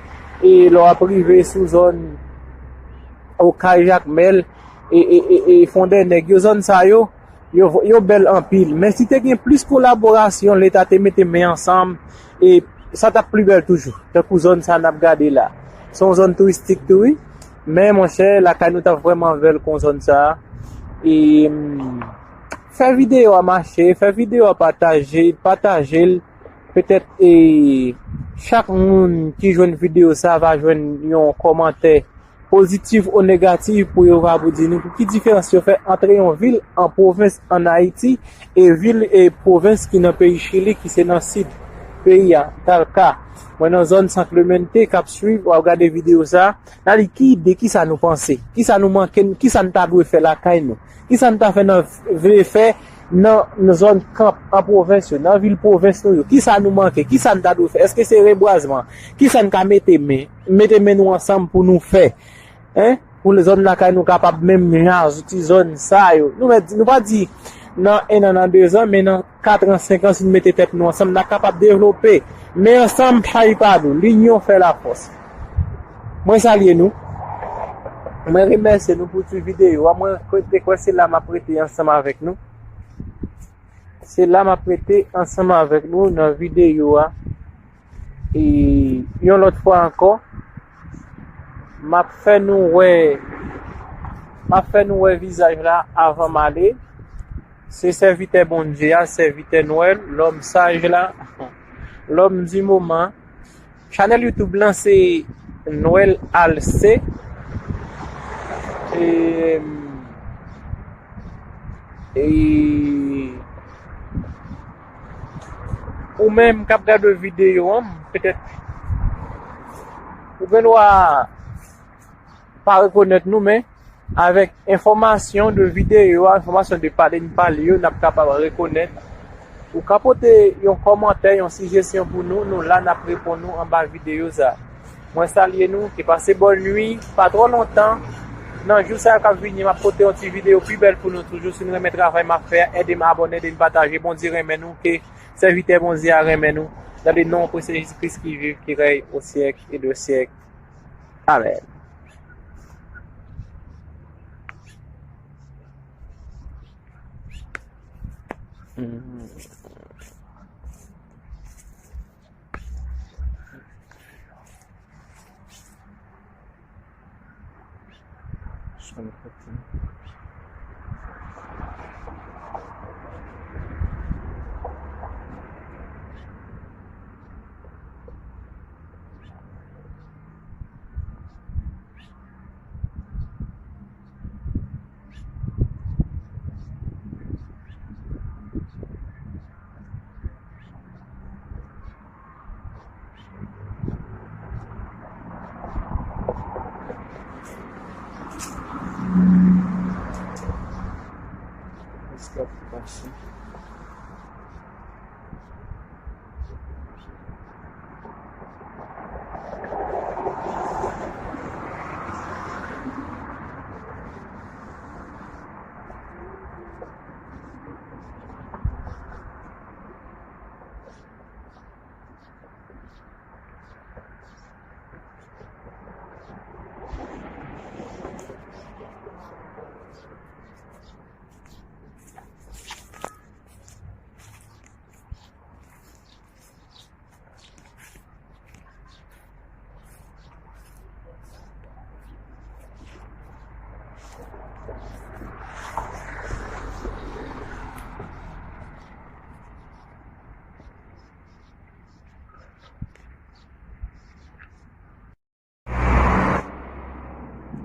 e lè w ap rive sou zòn Okay, Jakmèl, e, e, e, e Fondènèg yo, zòn sa yo, yo, yo bèl anpil. Men si te gen plis kolaborasyon, Leta te mete men ansanm, e sa t ap pli bèl toujou. Tankou zòn sa n ap gade la. Se yon zòn touristik tou, wi. Men, monchè, lakay nou t ap vrèman bèl kon zòn sa. E, mm, fè videyo a mache, fè videyo a pataje, pataje l. Petèt, e, chak moun ki jwenn videyo sa va jwenn yon kòmantè pozitif ou negatif pou yo va pou di nou pou ki diferans yo fè antre yon vil an pwovens ann Ayiti e vil e pwovens ki nan peyi Chili, ki se nan sid peyi a. Talka, mwen nan zòn San Clemente k ap swiv, w ap gade videyo sa, n a di ki ide, ki sa nou panse, ki sa nou manke, ki sa n ta dwe fè lakay nou, ki sa n ta fè nan, vle fè nan, nan zòn kanp an pwovens yo, nan vil pwovens nou yo, ki sa nou manke, ki sa n ta dwe fè, èske se rebwazman, ki sa n ka mete men, mete men nou ansanm pou nou fè, en, pou zòn lakay nou kapab menm jan ak ti zòn sa yo. Nou mèt, nou pa di nan en an, nan de zan, men nan kat an, senk an, si nou mete tèt nou ansanm, n a kapab devlope. Men ansanm, chay pa dou, linyon fè lafòs. Mwen salye nou. Mwen remèsye nou pou ti videyo a. Mwen te kwè se la m ap rete ansanm avèk nou. Se la m ap rete ansanm avèk nou nan videyo a. E yon lòt fwa ankò, m ap fè nou wè, m ap fè nou wè vizaj la avan m ale. Se sèvitè Bondye a, sèvitè Nwèl, lòm saj la, lòm di moman. Chanèl YouTube lan se Nwèl Alcé. E, e, ou menm k ap gade videyo an, petèt ou gen dwa pa rekonèt nou, men avèk enfòmasyon de videyo a, enfòmasyon de pale n pale yo, n ap kapab rekonèt. Ou ka pote yon kòmantè, yon sijesyon pou nou, nou la, n ap reponn nou anba videyo sa. Mwen salye nou, ke pase bòn nwi, pa twò lontan. Nan jou sa yo k ap vini, m ap pote yon ti videyo pi bèl pou nou toujou. Si nou renmen travay m ap fè a, ede m abòne, ede n pataje. Bondye renmen nou, ke sèvitè Bondye a renmen nou. Nan le non prese Jezi Kris ki viv, ki rèy o syèk e de syèk. Amèn.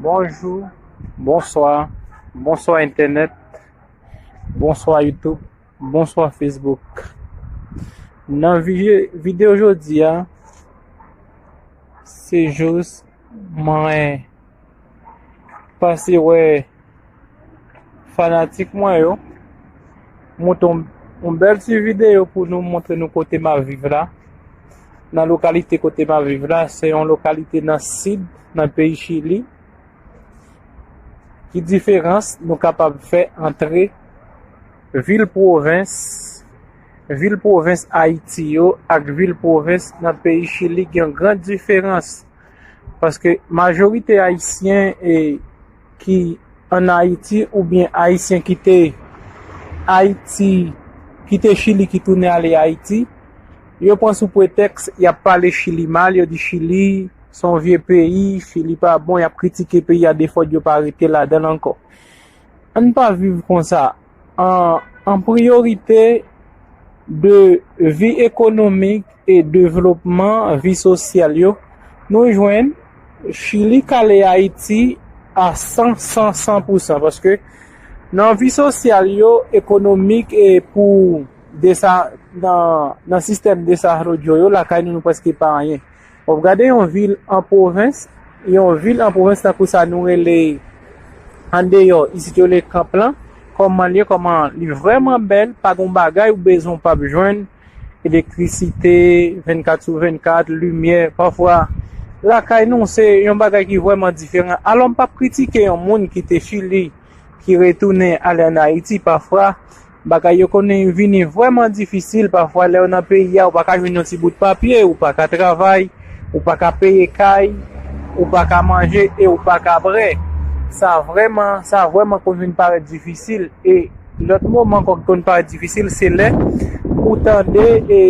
Bonjou, bonswa, bonswa entènèt, bonswa YouTube, bonswa Facebook. Nan vi-, videyo jodi a, se jis mwen pase wè fanatik mwen yo, monte yon, yon bèl ti videyo pou nou montre nou kote m ap viv la. Nan lokalite kote m ap viv la, se yon lokalite nan sid, nan peyi Chili. Ki diferans nou kapab fè antre vil pwovens, vil pwovens Ayiti yo ak vil pwovens nan peyi Chili? Gen yon gran diferans. Paske majorite Ayisyen, e, ki ann Ayiti oubyen Ayisyen ki te Ayiti, ki te Chili, ki tounen ale Ayiti, yo pran sou pretèks y ap pale Chili mal, yo di Chili se yon vye peyi, Chili pa bon, y ap kritike peyi a, defòt yo pa rete ladan l ankò. Ann pa viv konsa. An, an priyorite de vi ekonomik e devlopman, vi sosyal yo, nou jwenn Chili kale Ayiti a san, san, san pou san, paske nan vi sosyal yo, ekonomik e pou desa-, nan, nan sistèm desarrodyo yo, lakay nou, nou prèske pa anyen. W ap gade yon vil an pwovens, yon vil an pwovens tankou sa nou rele andeyò, isit yo rele Kanp lan, kòman l ye, kòman li vrèman bèl, pa gen bagay ou bezwen w p ap jwenn, elektrisite, vennkat sou vennkat, limyè, pafwa, lakay nou, se yon bagay ki vrèman diferan. Alò, m p ap kritike yon moun ki te Chili, ki retounen ale ann Ayiti, pafwa, bagay yo konnen vini vrèman difisil. Pafwa, lè w nan peyi a, ou pa ka jwenn yon ti bout papye, ou pa ka travay, ou pa ka peye kay, ou pa ka manje e ou pa ka bwè. Sa vrèman, sa vrèman konn vin parèt difisil. E lòt moman ankò ki konn parèt difisil, se lè ou tande, e,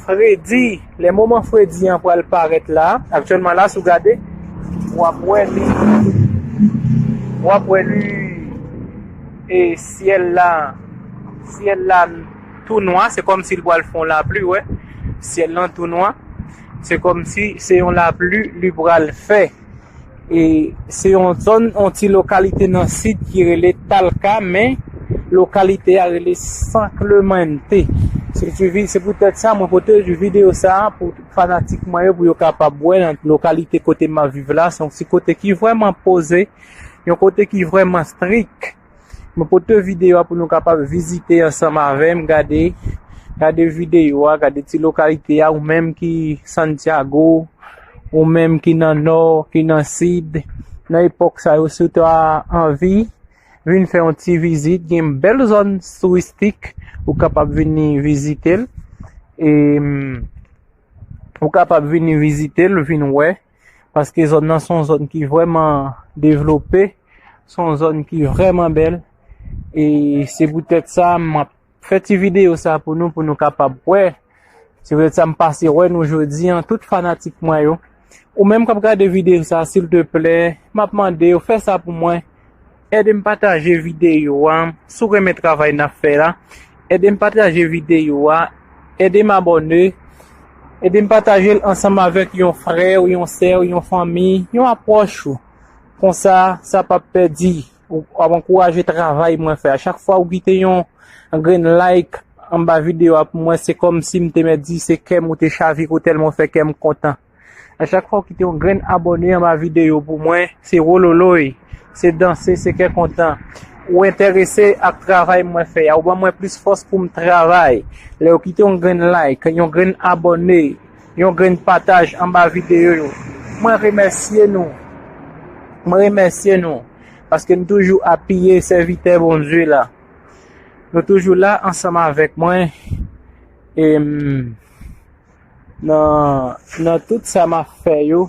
fredi. Lè moman fredi an pral parèt la, aktyèlman la, si w gade, w ap wè li, w ap wè li, e, syèl la, syèl la tou nwa, se kòmsi l pral fè yon lapli, wè. Syèl lan tou nwa, se kòmsi se yon lapli li pral fè. E se yon zòn, yon ti lokalite nan sid ki rele Talca, men lokalite a rele San Clemente. Se, se poutèt sa mwen pote videyo sa a pou fanatik mwen yo, pou yo kapab wè nan lokalite kote m ap viv la. Se yon ti kote ki vrèman poze, yon kote ki vrèman strik. Mwen pote videyo a pou nou kapab vizite ansanm avè m, gade, gade videyo a, gade ti lokalite a, ou menm ki Santiago, ou menm ki nan nò, ki nan sid, nan epòk sa yo, si w ta anvi vin fè yon ti vizit, gen bèl zòn touristik, ou kapab vini vizite l. E, mm, ou kapab vini vizite l, vin wè, paske zòn nan se yon zòn ki vrèman devlope, se yon zòn ki vrèman bèl. E se poutèt sa, m ap fè ti videyo sa pou nou, pou nou kapab wè. Se poutèt sa m pase wè nou jodi a, tout fanatik mwen yo. Ou menm k ap gade videyo sa, silteplè, m ap mande w, fè sa pou mwen. Ede m pataje videyo a. Si w renmen travay n ap fè la, ede m pataje videyo a. Ede m abòne. Ede m pataje l ansanm avèk yon frè w, yon sè w, yon fanmi, yon apwòch ou. Konsa, sa p ap pèdi. Ou ap ankouraje travay mwen fè a. Chak fwa ou kite yon grenn like anba videyo a pou mwen, se kòmsi m te mèt di se kè m ou te chavire, ou tèlman w fè kè m kontan. A chak fwa ou kite yon grenn abòne anba videyo pou mwen, se wololoy, se danse, se kè kontan. Ou enterese ak travay mwen fè a, ou ban mwen plis fòs pou m travay. Lè ou kite yon grenn like, yon grenn abòne, yon grenn pataj anba videyo yo, mwen remèsye nou. Mwen remèsye nou. Paske nou toujou apiye sèvitè Bondye la. Nou toujou la ansanm avèk mwen. E, m, nan, nan tout sa m ap fè yo,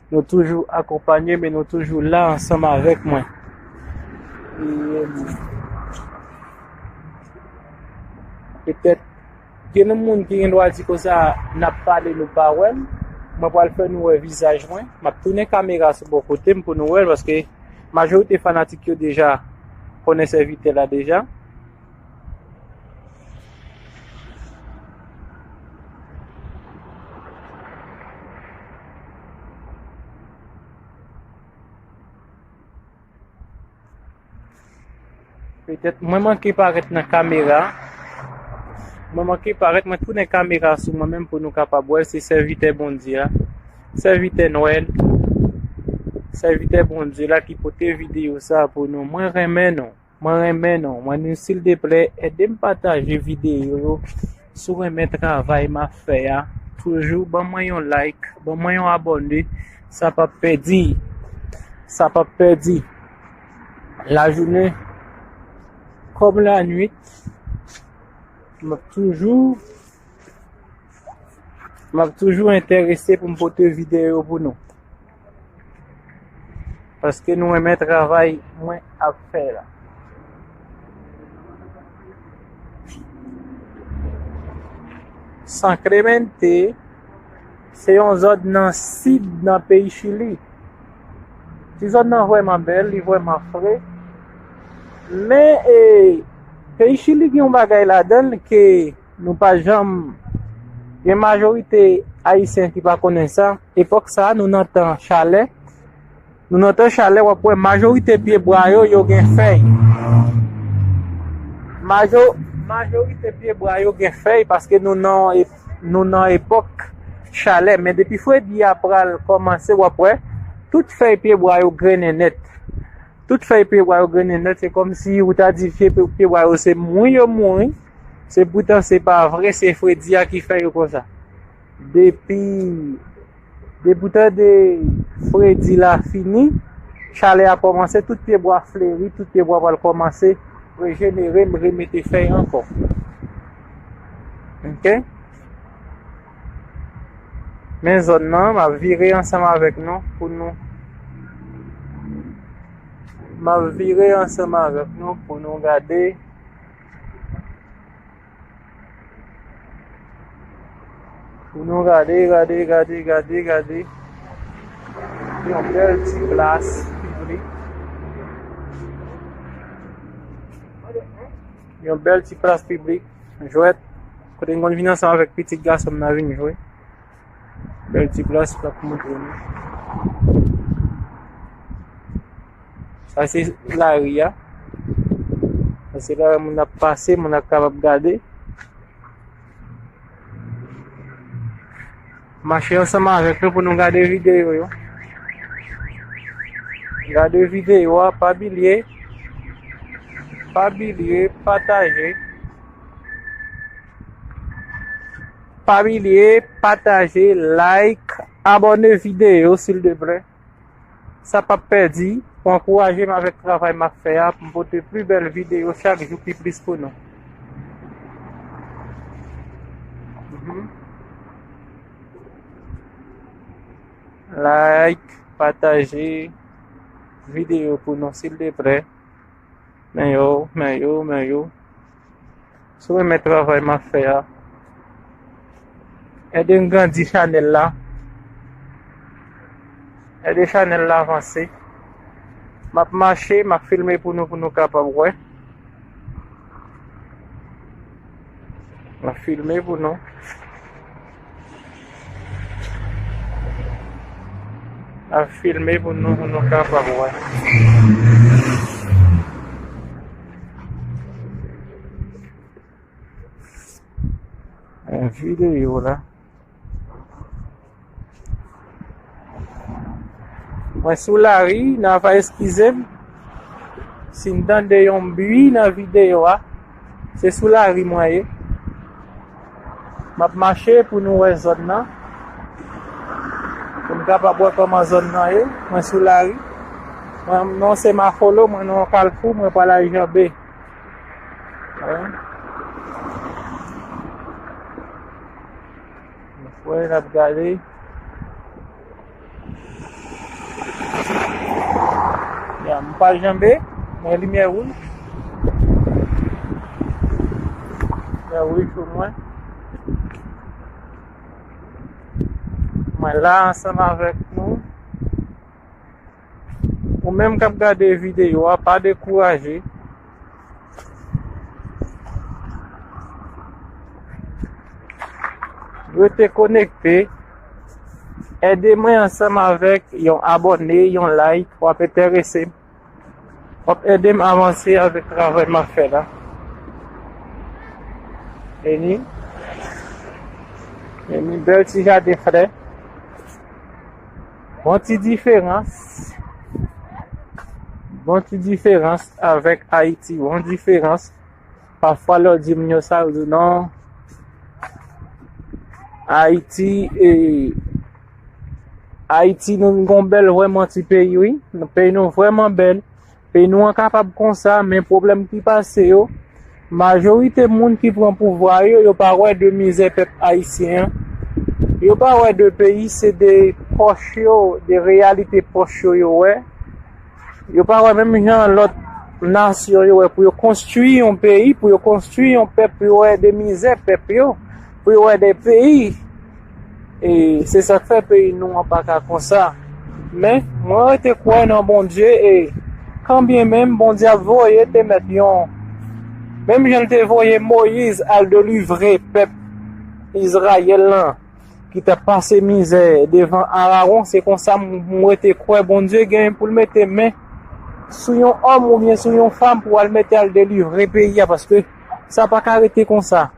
nou toujou akonpanye m e nou toujou la ansanm avèk mwen. E, m, petèt, gen moun ki gen dwa di konsa, n ap pale, nou pa wè m. Mwen pral fè nou wè vizaj mwen. M ap tounen kamera sou bò kote m pou nou wè l, paske majorite fanatik yo deja konnen sèvitè la deja. Petèt mwen manke parèt nan kamera. Mwen manke parèt, mwen tounen kamera sou mwen menm pou nou kapab wè se sèvitè Bondye a. Sèvitè Nwèl. Sèvitè Bondye la ki pote videyo sa pou nou. Mwen renmen nou. Mwen renmen nou. Mwen nou sildeplè, ede m pataje videyo yo. Si w renmen travay m ap fè a, toujou ban mwen yon like, ban mwen yon abòne. Sa p ap pèdi. Sa p ap pèdi. Lajounen kòm lannuit, m ap toujou, m ap toujou enterese pou m pote videyo pou nou. Paske nou renmen travay mwen ap fè la. San Clemente se yon zòn nan sid nan peyi Chili. Ti zòn nan vrèman bèl, li vrèman fre. Men, e, peyi Chili gen yon bagay ladan l ke nou pa janm, gen majorite Ayisyen ki pa konnen sa. Epòk sa a, nou nan tan chalè. Nou nan tan chalè, w ap wè majorite pyebwa yo, yo gen fèy. Majo-, majorite pyebwa yo gen fèy paske nou nan, e-, nou nan epòk chalè. Men depi fredi a pral kòmanse, w ap wè tout fèy pyebwa yo grennen nèt. Tout fèy pyebwa yo grennen nèt, se kòmsi ou ta di pye, pyebwa yo se mouri yo mouri. Se poutan se pa vre, se fredi a ki fè yo konsa. Depi, depi w tande fredi la fini, chalè a kòmanse, tout pyebwa fleri, tout pyebwa pral kòmanse rejenere, remete fèy ankò. Oke? Men zòn nan, m ap vire ansanm avèk nou pou nou, m ap vire ansanm avèk nou pou nou gade. Pou nou gade, gade, gade, gade, gade. Yon bèl ti plas piblik. Yon bèl ti plas piblik. Jwèt. Kote n konn vin ansanm avèk pitit gason m nan vin jwe. Bèl ti plas m ap montre nou. Sa se lari a. Sa se lari moun ap pase, moun ap kapab gade. Mache ansanm avèk nou pou nou gade videyo yo. Gade videyo a, pa bliye. Pa bliye pataje. Pa bliye pataje, like, abòne videyo, sildeplè. Sa p ap pèdi, pou ankouraje m avèk travay m ap fè a, pou m pote pli bèl videyo chak jou pi plis pou nou. Mhm. Like, pataje videyo pou nou, sildeplè. Men yo, men yo, men yo. Si w renmen travay m ap fè a, ede n grandi chanèl la. Ede chanèl la avanse. M ap mache, m ap filme pou nou, pou nou kapab wè. M ap filme pou nou. M ap filme pou nou, pou nou kapab wè. Videyo la. Mwen sou lari, n a va eskize m si n tande yon bri nan videyo a. Se sou lari mwen ye. M ap mache pou nou wè zòn nan. Pou n kapab wè kòman zòn nan ye. Mwen sou lari. Mwen, non, se Mafolo, mwen nan yon kalfou, mwen pral al janbe. Wi. Mwen kwè n ap gade. Ya, m pa janbe, men limyè wouj. Limyè wouj pou mwen. Mwen la ansanm avèk nou. Ou menm k ap gade videyo a, pa dekouraje. Rete konekte. Ede mwen ansanm avèk yon abòne, yon like, w ap enterese m. W ap ede m avanse avèk travay m ap fè la. Vini. Vini, bèl ti jaden flè. Bon ti diferans. Bon ti diferans avèk Ayiti. Bon diferans. Pafwa lè w di moun yo sa, yo di non. Ayiti, e, Ayiti, nou gon bèl vrèman ti peyi, wi. Peyi nou vrèman bèl. Peyi nou an kapab konsa, men pwoblèm ki pase yo, majorite moun ki pran pouvwa yo, yo pa wè de mizè pèp ayisyen an. Yo pa wè de peyi, se de pòch yo, de reyalite pòch yo, yo wè. Yo pa wè menm jan lòt nasyon yo wè pou yo konstwi yon peyi, pou yo konstwi yon pèp, pou yo wè de mizè pèp yo, pou yo wè de peyi. E se sa k fè peyi nou an pa ka konsa. Men, mwen rete kwè nan Bondye e kanbyen menm Bondye ap voye te mèt yon. Menm jan l te voye Moyiz al delivre pèp Izrayèl lan ki t ap pase mizè devan Arawon, se konsa m, m rete kwè Bondye genyen pou l mete men sou yon òm oubyen sou yon fanm pou al mete al delivre peyi a, paske sa pa ka rete konsa.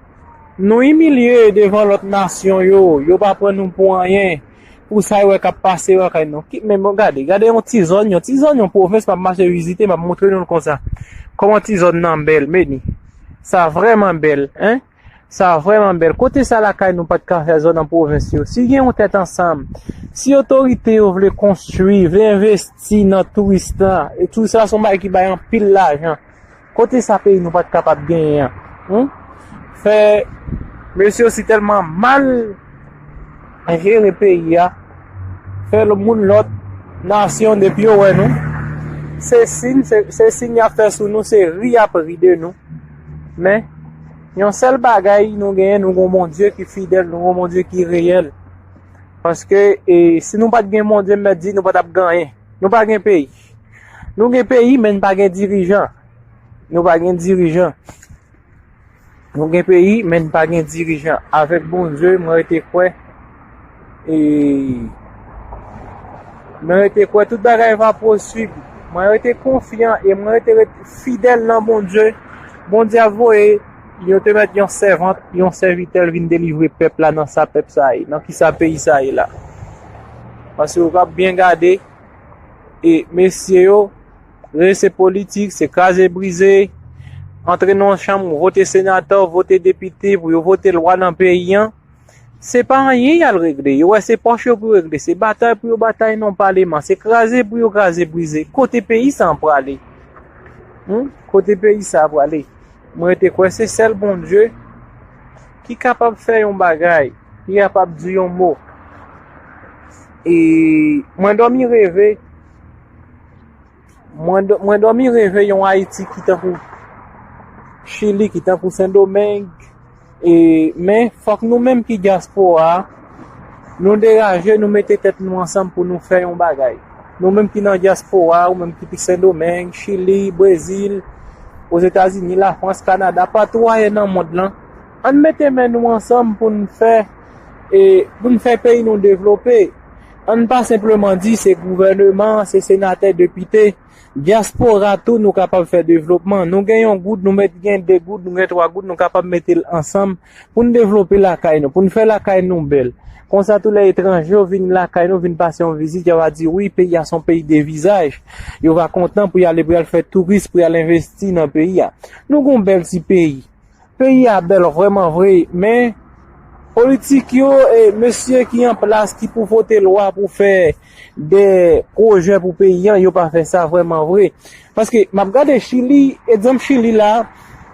Nou imilye devan lòt nasyon yo, yo pa pran nou pou anyen, pou sa yo wè k ap pase yo lakay nou. Ki, men bon, gade, gade yon ti zòn, yon ti zòn, yon pwovens m ap mache vizite, m ap montre nou l konsa. Kòman ti zòn nan bèl, men ni. Sa vrèman bèl, en. Sa vrèman bèl. Kote sa lakay nou pa t ka fè zòn an pwovens yo? Si gen yon tèt ansanm, si otorite yo vle konstwi, vle envesti nan touris la, e touris la se yon bagay ki bay anpil lajan, kote sa peyi nou pa t kapab genyen an? Hmm? Fè mesye yo si tèlman mal jere peyi a, fè l moun lòt nasyon depi yo wè nou, se siy, se, se siy y ap fè sou nou, se ri y ap ri de nou. Men, yon sèl bagay nou genyen, nou gon Bondye ki fidèl, nou gon Bondye ki reyèl. Paske, e, si nou pa t gen Bondye, m mèt di, nou pa t ap gen anyen. Nou pa gen peyi. Nou gen peyi, men n pa gen dirijan. Nou pa gen dirijan. Nou gen peyi, men n pa gen dirijan. Avèk Bondye, mwen rete kwè. E mwen rete kwè tout bagay va posib. Mwen rete konfyan e mwen rete, rete fidèl nan Bondye. Bondye ap voye, yo te mèt yon sèvant, yon sèvitè l vin delivre pèp la nan sa pèp sa ye, nan ki sa peyi sa ye la. Paske w ap byen gade, e mesye yo, rele se politik, se kraze brize, antre nan yon chanm, ou vote senatè, ou vote depite, pou yo vote lwa nan peyi an. Se pa anyen y al regle. Yo wè se pòch yo pou yo regle. Se batay pou yo batay nan paleman. Se kraze pou yo kraze brize. Kote peyi sa a prale? Hmm? Kote peyi sa a prale? Mwen rete kwè se sèl Bondye ki kapab fè yon bagay, ki kapab di yon mo. E mwen dòmi reve, mwen dò-, mwen dòmi reve yon Ayiti ki tankou Chili, ki tankou Sendomeng. E, men, fòk nou menm ki dyaspora a, nou deraje, nou mete tèt nou ansanm pou nou fè yon bagay. Nou menm ki nan dyaspora a, ou menm ki pi Sendomeng, Chili, Brezil, Ozetazini, Lafrans, Kanada, patou ayè nan mond lan, ann mete men nou ansanm pou n fè, e, pou n fè peyi nou devlope. Ann pa senpleman di se gouvèneman, se senatè, depite. Dyaspora tou, nou kapab fè devlopman. Nou gen yon goud, nou mèt gen de goud, nou gen twa goud, nou kapab mete l ansanm pou n devlope lakay nou, pou n fè lakay nou bèl. Konsa, tou lè etranje yo vin lakay nou, vin pase yon vizit, yo va di, wi, peyi a se yon peyi de vizaj. Yo va kontan pou y ale, pou y al fè touris, pou y al envesti nan peyi a. Nou gon bèl ti peyi. Peyi a bèl vrèman vre, men politik yo e mesye ki an plas ki pou vote lwa pou fè de pwojè pou peyi an, yo pa fè sa vrèman vre. Paske m ap gade Chili, egzanp Chili la,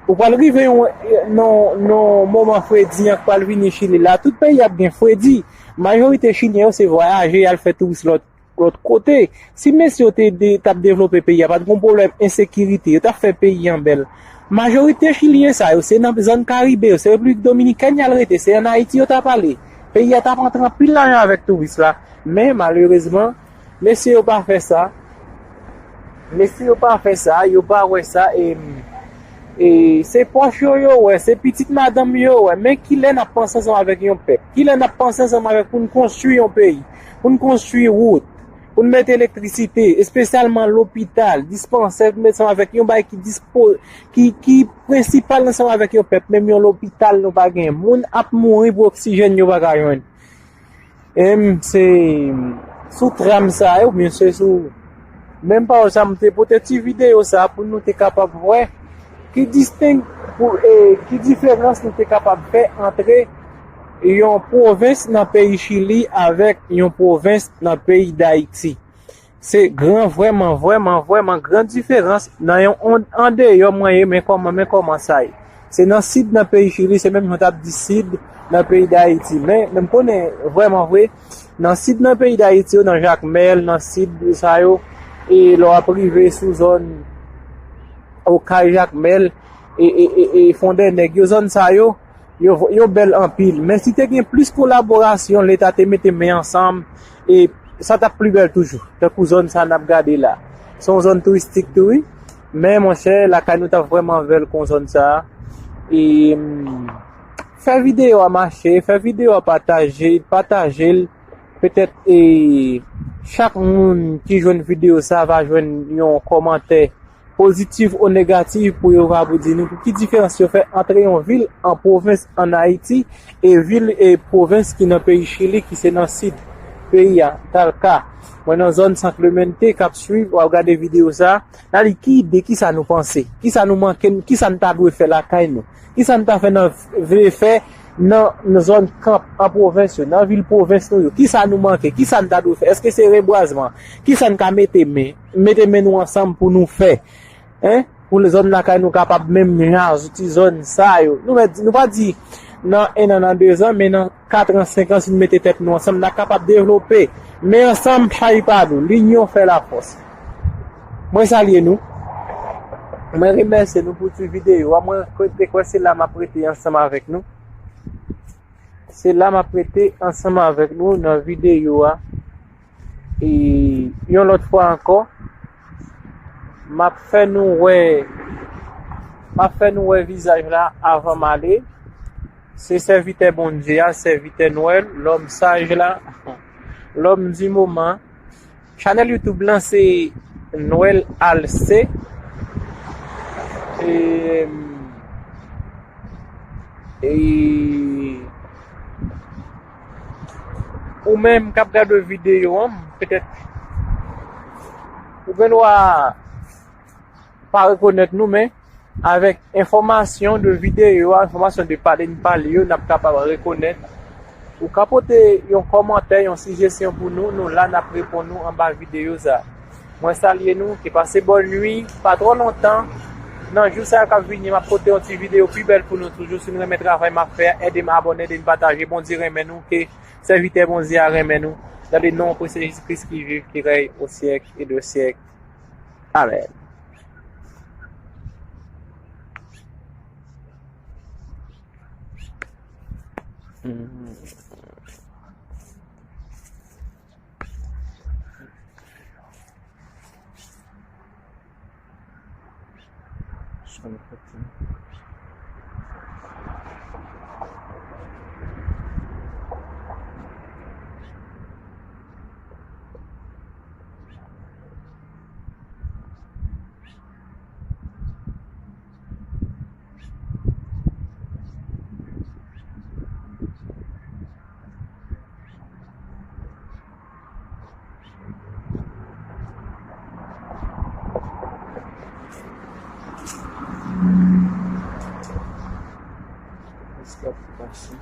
ou pral rive yon, non, non moman fredi an k pral vini Chili la, tout peyi ap gen fredi. Majorite Chilyen yo se vwayaje, y al fè touris lòt lòt kote. Si mesye yo te de, t ap devlope peyi a, pa t gon pwoblèm ensekirite, yo t ap fè peyi an bèl. Majorite Chilyen sa yo, se nan zòn Karibe yo, se Repiblik Dominikèn y al rete, se ann Ayiti yo t ap ale. Peyi a t ap antre anpil lajan avèk touris la. Men, malerezman, mesye yo pa fè sa. Mesye yo pa fè sa, yo pa wè sa, e, e se pòch yo yo wè, se pitit madanm yo yo wè. Men kilè n ap panse ansanm avèk yon pèp? Kilè n ap panse ansanm avèk pou n konstwi yon peyi? Pou n konstwi wout? Pou n mete elektrisite, espesyalman lopital, dispansè, pou n mete ansanm avèk yon bagay ki dispo, ki, ki prensipal ansanm avèk yon pèp, menm yon lopital nou pa gen. Moun ap mouri pou oksijèn yo pa ka jwenn. E m se sou tram sa yo, oubyen se sou menm pawòl sa m te pote ti videyo sa pou nou te kapab wè ki disteng pou e ki diferans nou te kapab fè antre yon pwovens nan peyi Chili avèk yon pwovens nan peyi Dayiti. Se gran, vrèman, vrèman, vrèman gran diferans nan yon on- andeyò mwen ye, men kòman, men kòman sa ye. Se nan sid nan peyi Chili, se menm jan w t ap di sid nan peyi Dayiti. Men, men m konnen vrèman vre, nan sid nan peyi Dayiti yo, nan Jakmèl, nan sid sa yo, e lè w ap rive sou zòn Okay, Jakmèl, e, e, e, e Fondènèg yo, zòn sa yo, yo, yo bèl anpil. Men si te gen plis kolaborasyon, Leta te mete men ansanm, e sa t ap pli bèl toujou. Tankou zòn sa n ap gade la. Se yon zòn touristik tou, wi. Men, monchè, lakay nou t ap vrèman bèl kon zòn sa. E, mm, fè videyo a mache, fè videyo a pataje, pataje l. Petèt, e, chak moun ki jwenn videyo sa va jwenn yon kòmantè pozitif ou negatif pou yo va pou di nou pou ki diferans yo fè antre yon vil an pwovens an Ayiti e vil e pwovens ki nan peyi Chili, ki se nan sid peyi a. Talka, mwen nan zòn San Clemente k ap swiv, w ap gade videyo sa, n a di ki ide, ki sa nou panse, ki sa nou manke, ki sa n ta dwe fè lakay nou, ki sa n ta fè nan vle fè nan, nan zòn kanp an pwovens yo, nan vil pwovens nou yo, ki sa nou manke, ki sa n ta dwe fè, èske se rebwazman, ki sa n ka mete men, mete men nou ansanm pou nou fè, en, pou zòn lakay nou kapab menm jan ak ti zòn sa yo. Nou mèt di, nou pa di nan en an, nan de zan, men nan kat an, senk an, si nou mete tèt nou ansanm, n a kapab devlope. Men ansanm, chay pa lou, linyon fè lafòs. Mwen salye nou. Mwen remèsye nou pou ti videyo a. Mwen te kwè se la m ap rete ansanm avèk nou. Se la m ap rete ansanm avèk nou nan videyo a. E yon lòt fwa ankò, m ap fè nou wè, m ap fè nou wè vizaj la avan m ale. Se sèvitè Bondye a, sèvitè Nwèl, lòm saj la, lòm di moman. Chanèl YouTube lan se Nwèl Alcé. E, e, ou menm k ap gade videyo an, petèt ou gen dwa pa rekonèt nou, men avèk enfòmasyon de videyo a, enfòmasyon de pale n pale yo, n ap kapab rekonèt. Ou ka pote yon kòmantè, yon sijesyon pou nou, nou la, n ap reponn ou anba videyo sa. Mwen salye nou, ke pase bòn nwi, pa twò lontan. Nan jou sa yo k ap vini, m ap pote yon ti videyo pi bèl pou nou toujou. Si nou renmen travay m ap fè a, ede m abòne, ede m pataje. Bondye renmen nou, ke sèvitè Bondye a renmen nou. Nan le non prese Jezi Kris ki viv, ki rèy o syèk e de syèk. Amèn. Èske ap pase?